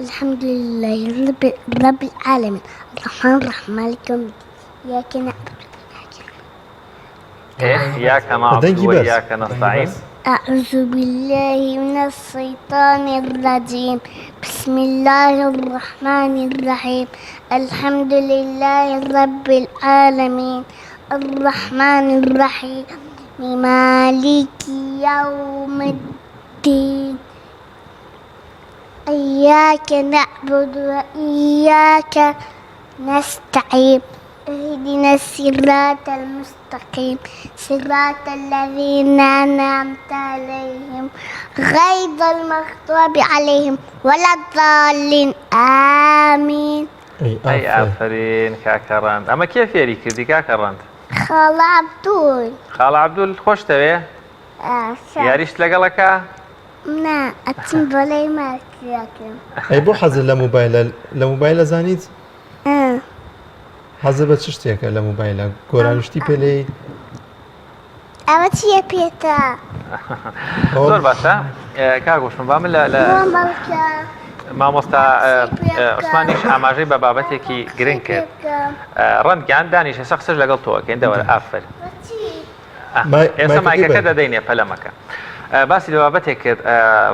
الحمد لله رب رب العالمين الرحمن الرحيم مالك يوم الدين إياك نعبد إياك نعبد وإياك نستعين أعوذ بالله من الشيطان الرجيم بسم الله الرحمن الرحيم الحمد لله رب العالمين الرحمن الرحيم مالك يوم الدين إياك نعبد وإياك نستعين اهدنا الصراط المستقيم صراط الذين أنعمت عليهم غير المغضوب عليهم ولا الضالين آمين ئەی ئافەرین کاکە ڕەند ئەمە کێ فێری کردی کاکە ڕەند؟ خاڵە عەبدول خاڵە عەبدول خۆشتەوێ؟ یاریشت لەگەڵەکە؟ نا ئەچم بۆ لای ماکیاکەم. ئەی بۆ حەزت لە مۆبایلە لە مۆبایلە زانیت؟ حەزت بە چ شتێکە لە مۆبایلە گۆرانی شتی پێ لێیت؟ ئەوە چییە پێتە؟ زۆر باشە کاک وشم با من لە مامۆستا عوسمانیش ئاماژەی بە بابەتێکی گرنگ کرد ڕەندگیان دانیش ئێستا قسەش لەگەڵ تۆ ئەکەین دەوەرە ئافەرین ئێستا مایکەکە دەدەینێ پەلە مەکە. باسی لە بابەتێک کرد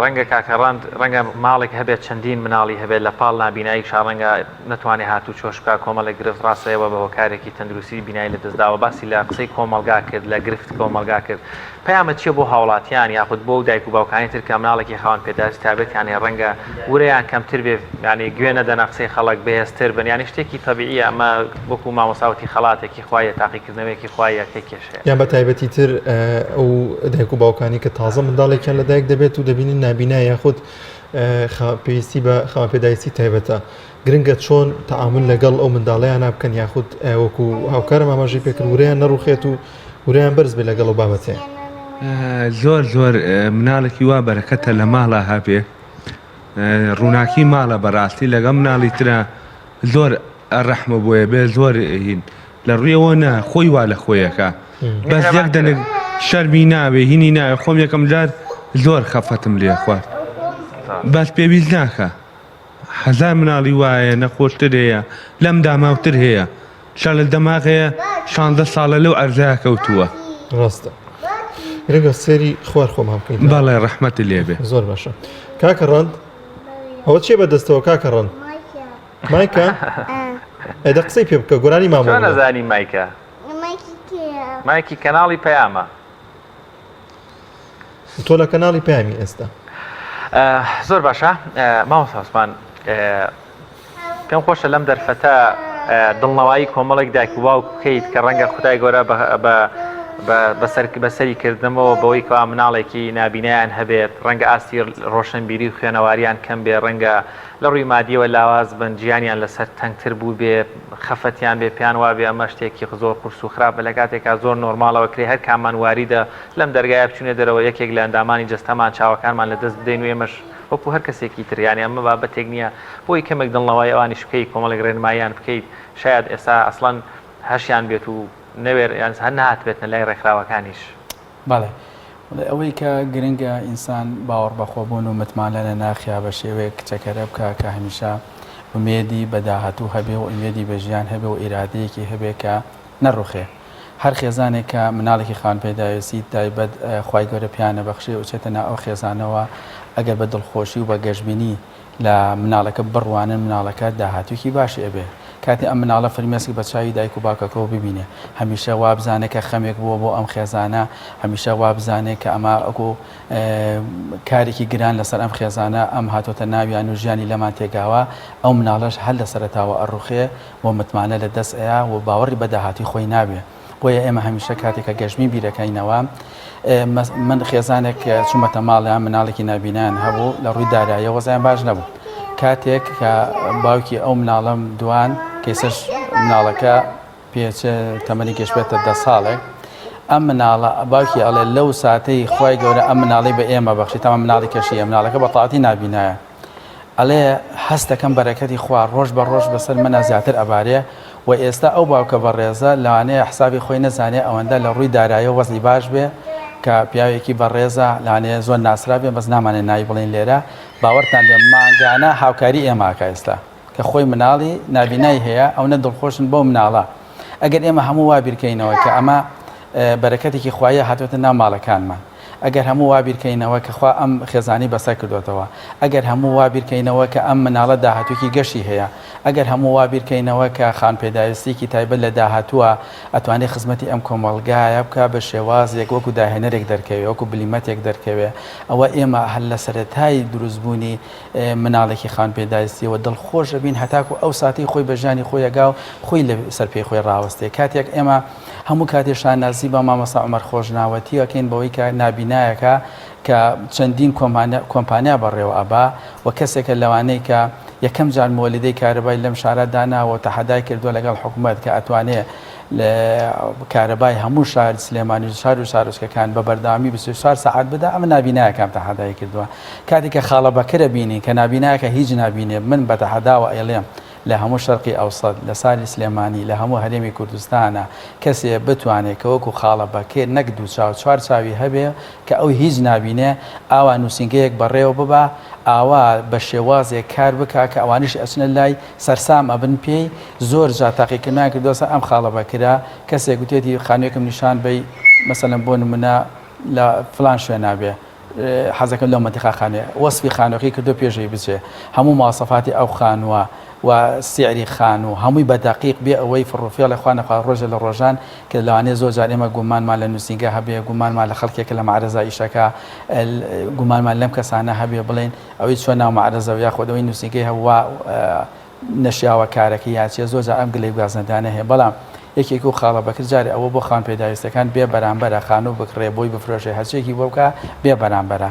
ڕەنگە کاکە ڕەند ڕەنگە ماڵێک هەبێت چەندین مناڵی هەبێت لە پاڵ نابیناییشا ڕەنگە نەتوانێت هاتوچۆش بکات کۆمەڵێک گرفت ڕاستەوە بە هۆکارێکی تەندروستی بینایی لەدەستداوە باسی لە قسەی کۆمەڵگا کرد لە گرفت کۆمەڵگا کرد پەیامت چیە بۆ هاوڵاتیان یاخود بۆ دایک و باوکانی تر کە مناڵێکی خاوەن پێداویستی تایبەتیان هەیە ڕەنگە ورەیان کەمتر بێ یانی گوێ نەدەنە قسەی خەڵک بەهێزتر بن یانی شتێکی تەبیعیە ئەمە وەکو مامۆستا وتی خەڵاتێکی خوایە تاقیکردنەوەیەکی خوایە کەی کێشەیە. یان بە تایبەتی تر ئەو دایک و باوکانی کە تازە منداڵێکیان لەدایک دەبێت و دەبینن نابینا یاخود پێویستی بە خاوەن پێداویستی تایبەتە گرنگە چۆن تەعامول لەگەڵ ئەو منداڵەیانە بکەن یاخود وەکو هاوکارم ئاماژەی پێکرد ورەیان نەڕوخێت و ورەیان بەرز بێت لەگەڵ ئەو بابەتەیە. زۆر زۆر مناڵێکی وا بەرەکەتە لە ماڵا هەبێ ڕووناکی ماڵە بەڕاستی لەگەڵ مناڵی ترا زۆر ڕەحمە بۆیە بێ زۆر هین لە ڕویەوە نا خۆی وا لە خۆیەکە بەس یەک دەنک شەرمی ناوێ هینی ناوێ خۆم یەکەم جار زۆر خەفەتم لێ خوارد بەس پێویست ناکە هەزار مناڵی وایە نەخۆشتر هەیە لەم داماوتر هەیە شەلەل دەماغ هەیە شاندە ساڵە لەو ئەرزا کەوتووە. ڕاستە گرنگە سێری خوار خۆمان بکەین. بەڵێ ڕەحمەتی لێبێ. زۆر باشە کاکە ڕەند ئەوە چیە بە دەستەوە کاکە ڕەند؟ مایکە؟ ئەی دە قسەی پێ بکە گۆرانی مامۆ چۆن ئەزانی مایکە؟ مایکی کەناڵی پەیامە. تۆ لە کەناڵی پەیامی ئێستا. زۆر باشە مامۆستا عوسمان پێم خۆشە لەم دەرفەتە دڵنەوایی کۆمەڵێک دایک و باوک بکەیت کە ڕەنگە خدای گەورە بەسەر بەسەری کردنەوە بەوەی کەوا مناڵێکی نابینایان هەبێت ڕەنگە ئاستی ڕۆشنبیری و خوێنەواریان کەم بێ ڕەنگە لە ڕووی مادیەوە لاواز بن ژیانیان لەسەر تەنگتر بوو بێ خەفەتیان بێ پێیان وابێ ئەمە شتێکی زۆر قورس و خراپە لە کاتێکا زۆر نۆرماڵەوە کرێ هەر کاممان واریدە لەم دەرگایە بچوینە دەرەوە یەکێک لە ئەندامانی جەستەمان چاوەکانمان لە دەست بدەین و ئێمەش وەکو هەر کەسێکی تر یانی ئەمە بابەتێک نییە بۆی کەمێک دڵنەوای ئەوانیش بکەیت کۆمەڵێک ڕێنماییان بکەیت شایەد ئێستا ئەسڵەن هەشیان بێت و نەوێر یان هەر نەهاتبێتنە لای ڕێکخراوەکانیش. بەڵێ بەڵێ ئەوەی کە گرنگە ئینسان باوەڕ بەخۆبوون و متمانە لە ناخیا بە شێوەیەک کچەکەرە بکا کە هەمیشە ئومێدی بە داهاتوو هەبێ و ئومێدی بە ژیان هەبێ و ئیرادەیەکی هەبێ کە نەڕوخێ. هەر خێزانێک کە مناڵێکی خاوەن پێداویستی تایبەت خوای گەورە پێیان نەبەخشێ و چێتە ناو ئەو خێزانەوە ئەگەر بە دڵخۆشی و بە گەشبینی لە مناڵەکە بڕوانن مناڵەکە داهاتوویەکی باشی ئەبێ کاتێ ئەم مناڵە فرمێسک بە چاوی دایک و باوکەکەوە ببینێ هەمیشە وابزانێ کە خەمێک بووە بۆ ئەم خێزانە هەمیشە وابزانێ کە ئەمە ئەکو کارێکی گران لەسەر ئەم خێزانە ئەم هاتۆتە ناویان و ژیانی لەمان تێگاوە ئەو مناڵەش هەر لە سەرەتاوە ئەڕوخێ و متمانە لە دەست ئەیا و باوەڕی بە داهاتووی خۆی نابێ بۆیە ئێمە هەمیشە کاتێک کە گەشبین بیرەکەینەوە من خێزانێک چوومەتە ماڵیان مناڵێکی نابینایان هەبوو لە ڕووی داراییەوە وەزعیان باش نەبوو کاتێک کە باوکی ئەو مناڵەم دوان کەیسەش مناڵەکە پێچ تەمەنی گەشتبێتە دە ساڵێک ئەم مناڵە باوکی ئەڵێ لەو ساتەی خوای گەورە ئەم مناڵی بە ئێمە بەخشی تەمە مناڵی کەشیە مناڵەکە بە تەواوەتی نابینایە ئەڵێ هەست دەکەم بەرەکەتی خوا ڕۆژ بە ڕۆژ بەسەر منا زیاتر ئەبارێ و ئێستا ئەو باوکە بەڕێزە لەوانەیە حسابی خۆی نەزانێ ئەوەندە لە ڕووی دارایەوە وەزعی باش بێ کە پیاوێکی بەڕێزە لەوانەیە زۆر ناسرا بێ بەس نامانێ ناوی بڵێین لێرە باوەڕتان بێ مانگانە هاوکاری ئێمە ئەکا ئێستا کە خۆی مناڵی نابینای هەیە ئەونە دڵخۆشن بەو مناڵە ئەگەر ئێمە هەموو وا بیرکەینەوە کە ئەمە بەرەکەتێکی خوایە هاتوێتە ناو ماڵەکانمان ئەگەر هەموو وا بیرکەینەوە کە خوا ئەم خێزانی بەسەر کردۆتەوە، ئەگەر هەموو وا بیرکەینەوە کە ئەم مناڵە داهاتوویەکی گەشی هەیە، ئەگەر هەموو وا بیرکەینەوە کە خاوەن پێداویستییەکی تایبەت لە داهاتووە ئەتوانێ خزمەتی ئەم کۆمەڵگایە بکا بە شێوازێک وەکو داهێنەرێک دەرکەوێ، وەکو بلیمەتێک دەرکەوێ، ئەوە ئێمە هەر لە سەرەتای دروستبوونی مناڵێکی خاوەن پێداویستییەوە دڵخۆش ئەبین هەتاکو ئەو ساتەی خۆی بە ژیانی خۆی ئەگا و خۆی لە سەر پێی خۆی ڕاوەستێ. کاتێک ئێمە هەموو کاتێ شانازی بە مامۆستا عومەر خۆشناوەتی ئەکەین بەوەی کە نابینایەکە کە چەندین کۆمپانیا بەڕێوە ئەبا و کەسێکە لەوانەی کە یەکەم جار مۆلیدەی کارەبای لەم شارە داناوە و تەحەدای کردووە لەگەڵ حکومەت کە ئەتوانێ کارەبای هەموو شار سلێمانی و شار و شارۆچکەکان بە بەردەوامی 24 سەعات بدا ئەمە نابینایەکە ئەم تەحەدای کردووە کاتێک کە خاڵە بەکرە بینی کە نابینایەکە هیچ نابینێ من بە تەحەداوە ئەیڵێم لە هەموو شەرقی ئەوسەت، لە ساری سلێمانی، لە هەموو هەرێمی کوردستانا کەسێ بتوانێ کە وەکو خاڵە بەکر نەک دوو چاو چوار چاوی هەبێ کە ئەو هیچ نابینێ ئاوا نوسینگەیەک بەڕێوە ببا ئاوا بە شێوازێک کار بکا کە ئەوانیش ئەچنە لای سەرسام ئەبن پێی زۆر جار تاقیکردنەوەیان کردوە سەر ئەم خاڵە بەکرە کەسێک گوتێتی خانوێکم نیشان بەی مەسەلەن بۆ نمونە لە فلان شوێنا بێ. حەزەکەم لەو مەنتیقە خانوێ وەسفی خانوەکەی کردو پێشەوی بچێ هەموو مواسەفاتی ئەو خانووە و سعری خانوو هەمووی بە دەقیق بێ ئەوەی فڕوفێڵێ خوا نەخوا ڕۆژێ لە ڕۆژان کە لەوانەیە زۆر جار ئێمە گومانمان لە نووسینگە هەبێ گومانمان لە خەڵکێک کە لە مەعرەزا ئیشەکا گومانمان لەم کەسانە هەبێ بڵێین ئەوەی چووە ناو مەعرەزەوە یاخود ئەوەی نووسینگەی هەبوو وا نەشیاوە کارەکەی یا چیە زۆر جار ئەم گلەی و گازەندانە هەیە بەڵام یەکێک و خاڵە بەکر جارێ ئەوە بۆ خاوەن پێداویستەکان بێ بەرامبەرە خانوو بکڕێ بۆی بفرۆشێ هەرچیەکی بۆ بکا بێ بەرامبەرە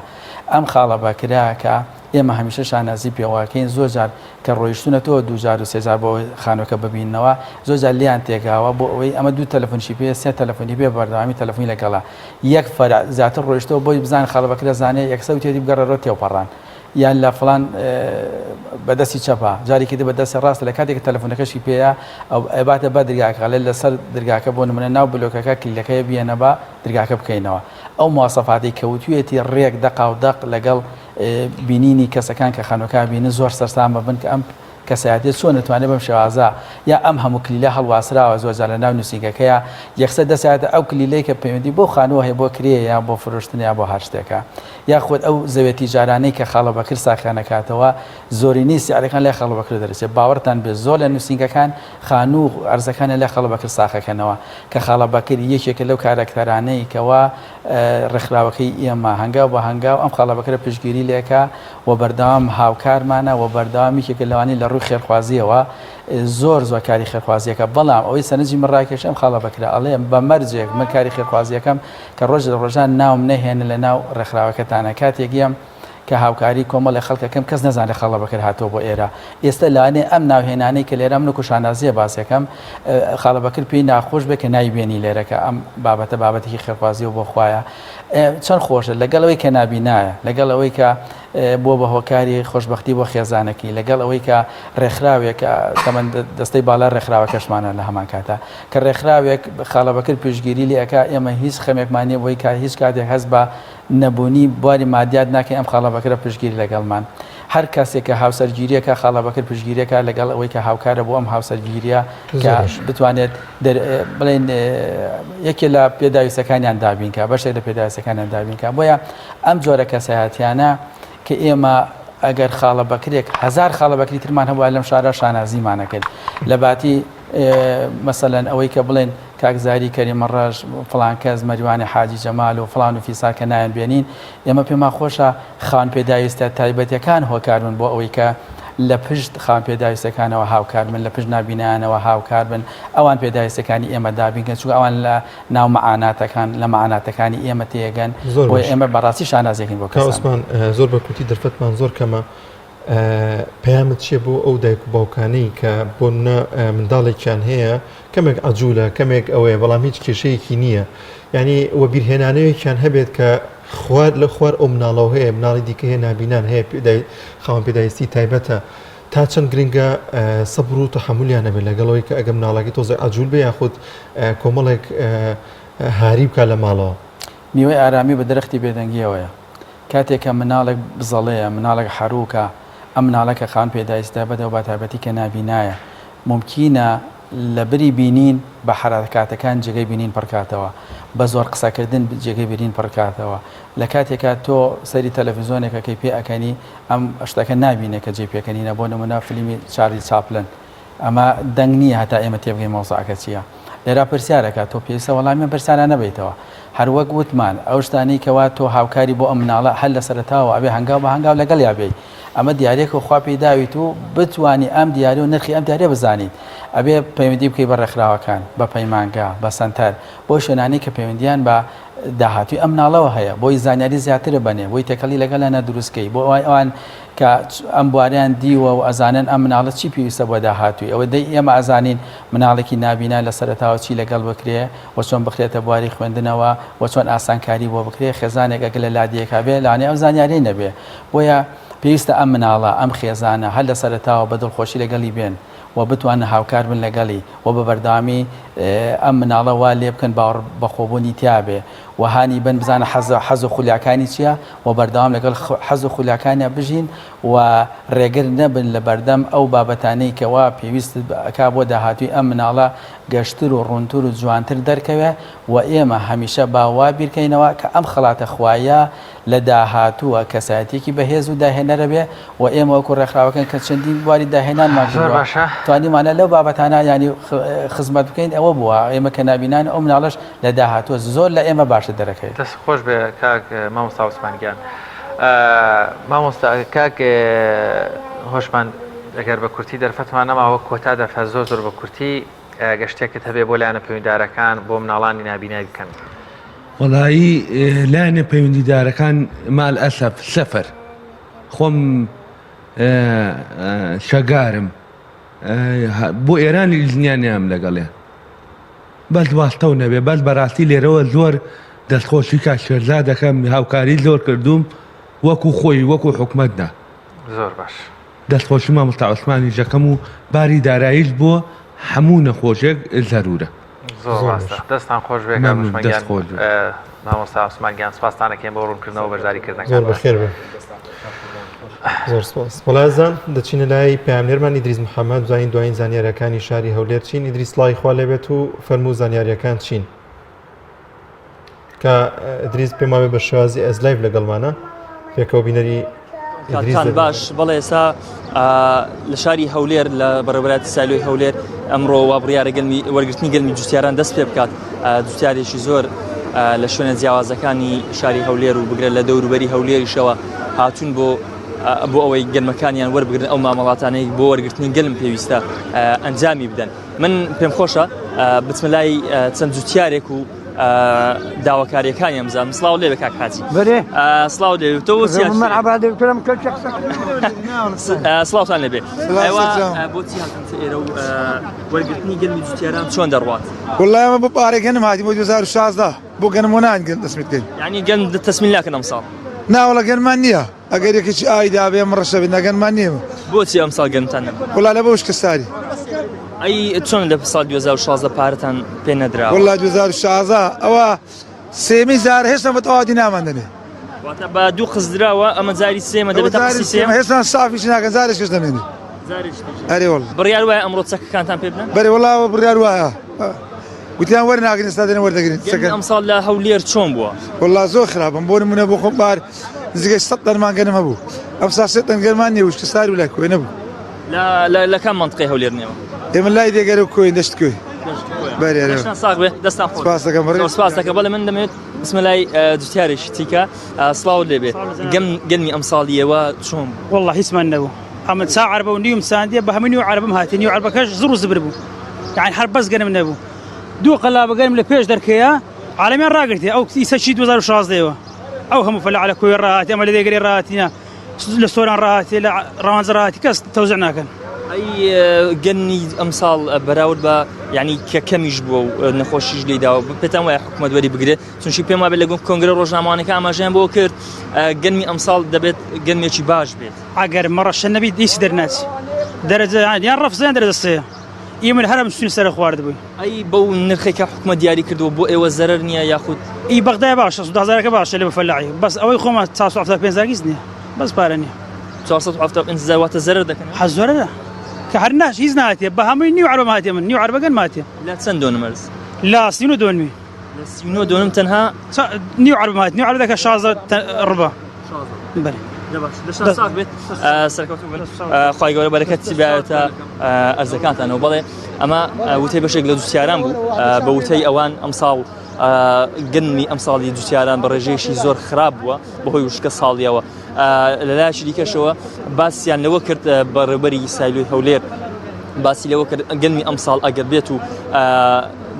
ئەم خاڵە بەکرە کە ئێمە هەمیشە شانازی پێوەکەین زۆر جار کە ڕۆیشتونەتەوە دووجار و سێجار بۆ ئەوەی خانوەکە ببیننەوە زۆر جار لێیان تێگاوە بۆ ئەوەی ئەمە دوو تەلەفۆنیشی پێ سێ تەلەفۆنی پێ بەردەوامی تەلەفۆنی لەگەڵە یەک فەرع زیاتر ڕۆیشتەوە بۆی بزان خاڵە بەکرە زانێ یەکسەر وتێتی بگەڕێرەوە تێوپەڕان یان لە فڵان بە دەستی چەپە جارێکی دی بە دەستی ڕاستە لە کاتێک تەلەفۆنەکەشی پێیە ئەو ئەباتە بە درگاکە ئەڵێ لەسەر درگاکە بۆ نمونە ناو بلۆکەکە کلیلەکەی بیەنە با درگاکە بکەینەوە ئەو مواسەفاتەی کە وتویەتی ڕێک دەقاو دەق لەگەڵ بینینی کەسەکان کە خانوەکە بینن زۆر سەرسام ببن کە ئەم کەسایەتیە چۆن ئەتوانێت بەم شێوازە یا ئەم هەموو کلیلە هەڵواسراوە زۆر جار لە ناو نووسینگەکەیا یەکسەر دەسایەتە ئەو کلیلەی کە پەیوەندی بەو خانووە هەیە بۆ کرێیە یان بۆ فرۆشتنە یا بۆ هەر شتێکە یاخود ئەو زەویە تیجارانەی کە خاڵە بەکر ساخیان ئەکاتەوە زۆرینەی سعرەکان لای خاڵە بەکر دەرەچێت باوەڕتان بێت زۆر لە نووسینگەکان خانوو و ئەرزەکانیان لای خاڵە بەکر ساخەکەنەوە کە خاڵە بەکر یەکێکە لەو کارەکتەرانەی کەوا ڕێکخراوەکەی ئێمە هەنگاو بە هەنگاو ئەم خاڵە بەکرە پشتگیری لێکا و بەردەوام هاوکارمانە و بەردەوام یەکێکە لەوانەی لە ڕووی خێرخوازییەوە زۆر زۆر کاری خێرخوازیەکە بەڵام ئەوەی سەرنجی من ڕاکێش ئەم خاڵە بەکرە ئەڵێ بە مەرجێک من کاری خێرخوازیەکەم کە ڕۆژ لە ڕۆژان ناوم نەهێنن لە ناو ڕێکخراوەکەتانە کاتێک یەم کە هاوکاری کۆمەڵێ خەڵکەکەم کەس نەزانێ خاڵە بەکر هاتووە بۆ ئێرە ئێستا لەوانەیە ئەم ناوهێنانەی کە لێرە من وەکو شانازیە باسەکەم خاڵە بەکر پێی ناخۆش بێ کە نایبێنی لێرە کە ئەم بابەتە بابەتێکی خێرخوازیە و بۆ خوایە چەند خۆشە لەگەڵ ئەوەی کە نابینایە لەگەڵ ئەوەی کە بووە بە هۆکاری خۆشببختی بۆ خێزانەکەی لەگەڵ ئەوەی کە ڕێکخراوێک تەمەن دەستەی باڵا ڕێکخراوەکەشمانە لە هەمان کاتە کە ڕێکخراوێک خاڵە بەکر پشتگیری لێ ئەکا ئێمە هیچ خەمێکمان نییە بۆی کە هیچ کاتێک هەست بە نەبوونی بواری مادیات ناکەین ئەم خاڵە بەکرە پشتگیری لەگەڵمان هەر کەسێک کە هاوسەرگیریەکە خاڵە بەکر پشتگیریەکە لەگەڵ ئەوەی کە هاوکارە بۆ ئەم هاوسەرگیریە کە بتوانێت بڵێن یەکێ لە پێداویستەکانیان دابینکە بەشێک لە پێداویستەکانیان دابینکە بۆیە ئەم جۆرە کەسایەتیانە کە ئێمە ئەگەر خاڵە بەکرێک هەزار خاڵە بەکری ترمان هەبووە لەم شارە شانازیمانە کرد لە باتی مەسەلەن ئەوەی کە بڵێن کاک زاری کەریمە ڕەش فڵان کەس مەریوانی حاجی جەمال و فڵان و فیسار کە نایان بێنین ئێمە پێمان خۆشە خاوەن پێداویستە تایبەتەکان هۆکار بن بۆ ئەوەی کە لە پشت خاوەن پێداویستەکانەوە هاوکار بن لە پشت نابینایانەوە هاوکار بن ئەوان پێداویستەکانی ئێمە دابین کەن چونکە ئەوان لە ناو مەعاناتەکان لە مەعاناتەکانی ئێمە تێگەن بۆیە ئێمە بەڕاستی شانازیەکەین بۆ کەسان. عوسمان زۆر بە کورتی دەرفەتمان زۆر کەمە پەیامت چیە بۆ ئەو دایک و باوکانەی کە بۆ نمونە منداڵێکیان هەیە کەمێک عجولە کەمێک ئەوەیە بەڵام هیچ کێشەیەکی نییە یعنی وەبیرهێنانەوەیەکیان هەبێت کە خوار لە خوار ئەو مناڵەوە هەیە مناڵی دیکە هەیە نابینان هەیە خاوەن پێداویستی تایبەتە تا چەند گرنگە سەبر و تەحەمولیان هەبێت لەگەڵەوەی کە ئەگە مناڵەکەی تۆزێک عجول بێ یاخود کۆمەڵێک هاری بکات لە ماڵەوە. میوەی ئارامی بە درەختی بێدەنگیەوەیە. کاتێک کە مناڵێک بزەڵەیە، مناڵێک حەروکە، ئەم مناڵە کە خاوەن پێداویستی تایبەتە و بەتایبەتی کە نابینایە، مومکینە لە بری بینین بە حەرەکاتەکان جێگەی بینین پڕکاتەوە، بە زۆر قسەکردن جێگەی بینین پڕکاتەوە. لە کاتێکا تۆ سەیری تەلەفزیۆنێک ئەکەی پێ ئەکەنی، ئەم شتەکە نابینێ کە جێی پێکەنینە، بۆ نموونە فلیمی چارلی چاپلن، ئەمە دەنگ نییە هەتا ئێمە تێبگەین مەوزوعەکە چییە. لێرا پرسیارەکە تۆ پێویستە وەڵامی ئەم پرسیارانە بەیتەوە. هەر وەک وتمان ئەو شتانەی کەوا تۆ هاوکاری بۆ ئەم مناڵە هەر لە سەرەتاوە ئەبێ هەنگاو بە هەنگاو لەگەڵیا بێی. ئەمە دیاریەکە خوا پێی داویت و بتوانی ئەم دیاری و نرخی ئەم دیاریە بزانیت. ئەبێ پەیوەندی بکەی بە ڕێکخراوەکان، بە پەیمانگا، بە سەنتەر، بۆ شوێنانەی کە پەیوەندیان بە داهاتووی ئەم مناڵەوە هەیە، بۆی زانیاری زیاتر بەنێ، بۆی تێکەڵی لەگەڵیانا دروست کەی، بۆ ئەوەی ئەوان کە ئەم بوارەیان دیوە و ئەزانن ئەم مناڵە چی پێویستە بۆ داهاتووی ئەوە دەی ئێمە ئەزانین مناڵێکی نابینا لە سەرەتاوە چی لەگەڵ بکرێ و چۆن بخرێتە بواری خوێندنەوە و چۆن ئاسانکاری بۆ بکرێ خێزانێک ئەگەر لە لادێیەکا بێ لەوانەیە ئەو زانیاریەی نەبێ بۆیە پێویستە ئەم مناڵە ئەم خێزانە هەر لە سەرەتاوە بە دڵخۆشی لەگەڵی بێن و بتوانن هاوکار بن لەگەڵی و بە بەردەوامی. ئەم مناڵە وا لێ بکەن باوەڕ بەخۆبوونی تیابێ و هانی بن بزانە حەز حەز و خولیاکانی چییە و بەردەوام لەگەڵ حەز و خولیاکانیا بژین و ڕێگر نەبن لە بەردەم ئەو بابەتانەی کەوا پێویست ئەکا بۆ داهاتووی ئەم مناڵە گەشتر و ڕوونتر و جوانتر دەرکەوێ و ئێمە هەمیشە با وا بیرکەینەوە کە ئەم خەڵاتە خوایە لە داهاتووە کەسایەتیەکی بەهێز و داهێنەرە بێ و ئێمە وەکو ڕێکخراوەکەن کە چەندین بواری داهێنانمان زۆر کردووە باشە. توانیمانە لەو بابەتانە یانی خزمەت بکەین ئەوە بووە ئێمە کە نابینان ئەو مناڵەش لە داهاتووە زۆر لە ئێمە باشتر دەرەکەوێت. دەست خۆش بێ کاک مامۆستا عوسمان گیان. مامۆستا کاک هۆشمان ئەگەر بە کورتی دەرفەتمان نەماوە کۆتا دەرفەت زۆر زۆر بە کورتی گەر شتێکت هەبێ بۆ لایەنە پەیوەندیدارەکان بۆ مناڵانی نابینای بکەن. وەڵایی لایەنە پەیوەندیدارەکان مع الاسف سەفەر خۆم شەگارم بۆ ئێران ئیزنیان نیام لەگەڵیان بەس واستەو نەبێ بەس بەراستی لێرەوە زۆر دەستخۆشی کاک شێرزاد دەکەم هاوکاری زۆر کردووم وەکو خۆی وەکو حکومەت نا. زۆر باش. دەستخۆشی مامۆستا عوسمانیش دەکەم و باری داراییش بۆ هەموو نەخۆشێک زەرورە. زۆر ڕاستە دەستان خۆش بێ کاک مەمنون عوسمان دەست گیان خۆش بێ. مامۆستا عوسمان گیان سپاستان ئەکەین بۆ ڕوونکردنەوە و بەشداری کردنەکانتان. زۆر بەخێر بێن. زۆر سپاس. وەڵا ئازیزان دەچینە لای پەیامنێرمان ئیدریس محەمەد بزانین دوایین زانیاریەکانی شاری هەولێر چین ئیدریس سڵاوی خوا لێبێت و فەرموو زانیاریەکان چین؟ کە ئیدریس پێم وابێ بە شێوازی ئەز live لەگەڵمانە پێکەوە بینەری کاتتان باش بەڵێ ئێستا لە شاری هەولێر لە بەڕێوەبەرایەتی سایلۆی هەولێر ئەمڕۆ وا بڕیارە گەنمی وەرگرتنی گەنمی جوتیاران دەست پێ بکات جوتیارێکی زۆر لە شوێنە جیاوازەکانی شاری هەولێر و بگرە لە دەوروبەری هەولێریشەوە هاتوون بۆ بۆ ئەوەی گەنمەکانیان وەربگرن ئەو مامەڵاتانەی بۆ وەرگرتنی گەنم پێویستە ئەنجامی بدەن من پێم خۆشە بچمە لای چەند جوتیارێک و داواکاریەکانیان بزانم سڵاو لێ کاک حاجی بەرێ سڵاو لێ تۆ سڵاوتان لێ بێ بۆچی هاتنتە ئێرە و وەرگرتنی گەنمی جوتیاران چۆن دەڕوات والله ئێمە بۆ پارە گەنم هاتین بۆ 2016 بۆ گەنم وە نان گەن تەسمیل کەین یعنی گەن تەسمیل ناکەن ئەمساڵ ناوەڵە گەنمان نییە ئەگەر یەکێکی ئاوی دابێ ئەم ڕەشە بێت نەگەنمان نییە. بۆچی ئەمساڵ گەنمتان نەبوو؟ وەڵا لەبەر وشکەسالی. ئەی چۆن لە ساڵ 2016 پارەتان پێ نەدراوە؟ وەڵا 2016 ئەوە سێمی جار هێشتا بە تەواوەتی نامان دەنێ. واتە بە دوو قسط دراوە ئەمە جاری سێمە دەبێتە قستی سێم؟ هێشتا سافیش ناکەن جارێکیش نەمێنێ. ئەرێ وەڵا. بڕیار وایە ئەمڕۆ چەکەکانتان پێ بدەن؟ بەرێ وەڵا بڕیار وایە. گوتیان وەرناگرین ئێستا دێنە وەردەگرین. گەنمی ئەمساڵ لە هەولێر چۆن بووە؟ وەڵا زۆر خراپم بۆ نمونە بۆ خۆم بار نزیکەی سەد تەنمان گەنم هەبوو ئەمساڵ سێ تەن گەنمان نییە وشکە سار و لای کۆیە نەبوو. لە کام مەنتقەی هەولێر نێوە؟ ئێمە لای دێگەرە و کۆین دەشت کۆی. بەرێ ئەرێ. دەستان ساغ بێ دەستان خۆش. سپاس دەکەم بەڕێز. زۆر سپاس دەکەم بەڵێ من دەمەوێت بچمە لای جوتیارێکی تیکە سڵاوت لێ بێ گەنمی ئەمساڵی ئێوە چۆن بوو؟ وەڵڵا هیچمان نەبوو ئەمن چا عەربە و نیوم چاندیە بە هەموو نیو عەربم هاتێ نیو عەربەکەش زڕ و زبر بوو یانی هەر بەس گەنم نەبوو دوو قەلابە گەنم لە پێش دەرکەیە عالەمیان ڕاگرتێ ئەو ئیسە چی 2016 ئەو هەموو فەلاح لە کۆیە ڕاهاتێ ئەمە لە دێگەرێ ڕاهاتینە لە سۆران ڕاهاتێ لە ڕەوانزە ڕاهاتی کەس تەوزع ناکەن. ئەی گەنمی ئەمساڵ بەراورد بە یعنی کە کەمیش بووە و نەخۆشیش لێی داوە پێتان وایە حکوومەت وەری بگرێت چونشی پێم وابێت لە کۆنگرە ڕۆژنامەوانەکە ئاماژەیان بۆ کرد گەنمی ئەمساڵ دەبێت گەنمێکی باش بێت. ئەگەر مەڕەشە نەبیت هیچ دەرناچی دەرەجە یان ڕەفزە یان دەرەجە سێیە ئیمن هەرم سوین سەرە خوارد بووین. ئەی بەو نرخەی کە حکومەت دیاری کردووە بۆ ئێوە زەرەر نییە یاخود؟ ئی بەغدای باشە 110 هەزارەکە باشە لە بەفەلاحی بەس ئەوەی خۆمان 475 هەزار هیچ نییە بەس پارە نییە. 475 هەزار واتە زەرەر دەکەن؟ حە زەرەرە کە هەر ناش هیچ ناتێ بە هەمووی نیو عەربەم هاتێ من نیو عەربە گەنم هاتێ. لە چەند دۆنم ئەرز؟ لە 39 دۆنمی. لە 39 دۆنم تەنها نیو عەربەم هات نیو عەربە دەکە 16 ڕبە. بەرێ. دەستان ساغ بێت سەرکەوتوو بن خوای گەورە بەرەکەتی بێتە ئەرزەکانتانەوە بەڵێ ئەمە وتەی بەشێک لە جوتیاران بوو بە وتەی ئەوان ئەمساڵ گەنمی ئەمساڵی جوتیاران بە ڕێژەیەکی زۆر خراپ بووە بەهۆی وشکە ساڵیەوە لەلایەکی دیکەشەوە باسییان لەوە کرد بەڕێوبەری سایلۆی هەولێر باسی لەوە کرد گەنمی ئەمساڵ ئەگەر بێت و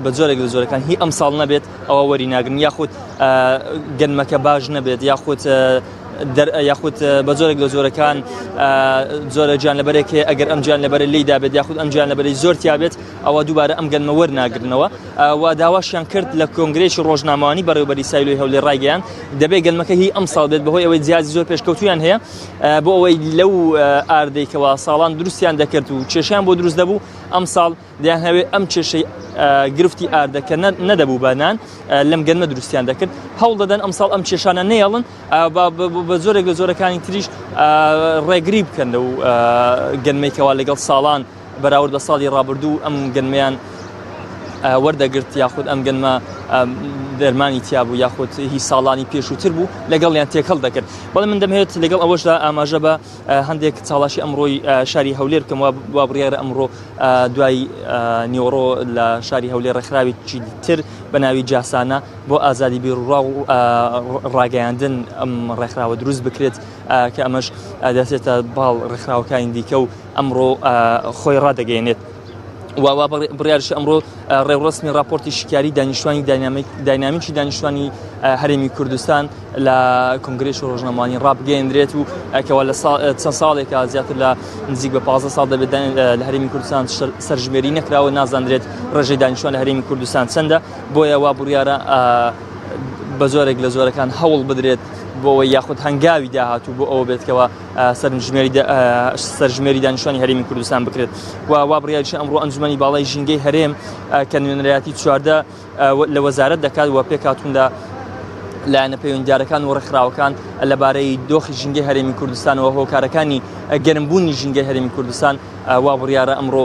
بە جۆرێک لە جۆرەکان هی ئەمساڵ نەبێت ئەوە وەری ناگرن یاخود گەنمەکە باش نەبێت یاخود یاخود بە جۆرێک لە جۆرەکان جۆرە گیان لەبەرێک هەیە ئەگەر ئەم گیان لەبەرە لی دابێت یاخود ئەم گیان لەبەرەی زۆر تیابێت ئەوە دووبارە ئەم گەنمە وەرناگرنەوە و داواشیان کرد لە کۆنگرێکی ڕۆژنامەوانی بەڕێوبەری سایلۆی هەولێر ڕایگەیان دەبێت گەنمەکە هی ئەم ساڵ بێت بەهۆی ئەوەی جیازی زۆر پێشکەوتویان هەیە بۆ ئەوەی لەو ئاردەی کەوا ساڵان دروستیان دەکرد و کێشیان بۆ دروست دەبوو. ئەمساڵ دەیانهەوێت ئەم کێشەی گرفتی ئاردە کە نەدەبوو بە نان لەم گەنمە دروستیان دەکرد هەوڵ دەدەن ئەمساڵ ئەم کێشانە نەیەڵن بە زۆرێک لە زۆرەکانی تریش ڕێگری بکەن لەو گەنمێکەوە لەگەڵ ساڵان بەراورد بە ساڵی ڕابردوو ئەم گەنمیان وەردەگرت یاخود ئەم گەنمە دەرمانی تیا بوو یاخود هی ساڵانی پێشووتر بوو لەگەڵیان تێکەڵ دەکرد بەڵێ من دەمهێت لەگەڵ ئەوەشدا ئاماژە بە هەندێک چاڵاشی ئەمڕۆی شاری هەولێر بکەم وا بڕیارە ئەمڕۆ دوای نیوەڕۆ لە شاری هەولێر ڕێکخراوێکی تر بە ناوی جاسانە بۆ ئازادی بیرڕا و ڕاگەیاندن ئەم ڕێکخراوە دروست بکرێت کە ئەمەش دەچێتە باڵ ڕێکخراوەکانی دیکە و ئەمڕۆ خۆی ڕادەگەیەنێت. و وا بڕیارش ئەمڕۆ ڕێوڕسمی راپۆرتی شکاری دانیشتوانی داینامیکی دانیشتوانی هەرێمی کوردستان لە کۆنگرێش و ڕۆژنامەوانی ڕابگەیەندرێت و کەوا لە چەند ساڵێکە زیاتر لە نزیک بە 15 ساڵ دەبێت لە هەرێمی کوردستان سەرژمێری نەکراوە نازانرێت ڕێژەی دانیشتوان لە هەرێمی کوردستان چەندە بۆیە وا بڕیارە بە زۆرێک لە زۆرەکان هەوڵ بدرێت بۆ ئەوەی یاخود هەنگاوی داهاتوو بۆ ئەوە بێت کەوا سەرژمێری دانیشتوانی هەرێمی کوردستان بکرێت و وا بڕیاریشە ئەمڕۆ ئەنجومەنی باڵای ژینگەی هەرێم کە نوێنەرایەتی 14 لە وەزارەت دەکات و پێکهاتوون لە لایەنە پەیوەندیدارەکان و ڕێکخراوەکان لەبارەی دۆخی ژینگەی هەرێمی کوردستان و هۆکارەکانی گەرمبوونی ژینگەی هەرێمی کوردستان وا بڕیارە ئەمڕۆ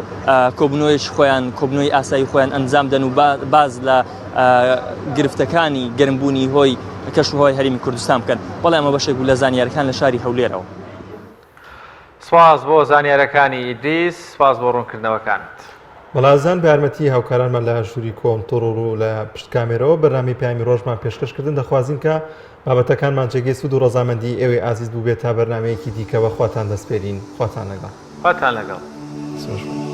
کۆبنەوەیەکی خۆیان کۆبنەوەی ئاسایی خۆیان ئەنجام دەن و باز لە گرفتەکانی گەرمبوونی هۆی کەشوهەوای هەرێمی کوردستان بکەن. بەڵێ ئەمە بەشێک بوو لە زانیارەکان لە شاری هەولێرەوە. سپاس بۆ زانیارەکانی ئیدریس، سپاس بۆ ڕوونکردنەوەکانت. بەڵازان بە یارمەتی هاوکارانمان لە ژووری کۆنتڕۆڵ و لە پشت کامێرەوە بەرنامەی پەیامی ڕۆژمان پێشکەش کردن دەخوازین کە بابەتەکانمان جێگەی سوود و ڕەزامەندی ئێوەی ئازیز بووبێت تا بەرنامەیەکی دیکە بە خواتان دەسپێرین خواتان لەگەڵ. خواتان لەگەڵ. سپاس.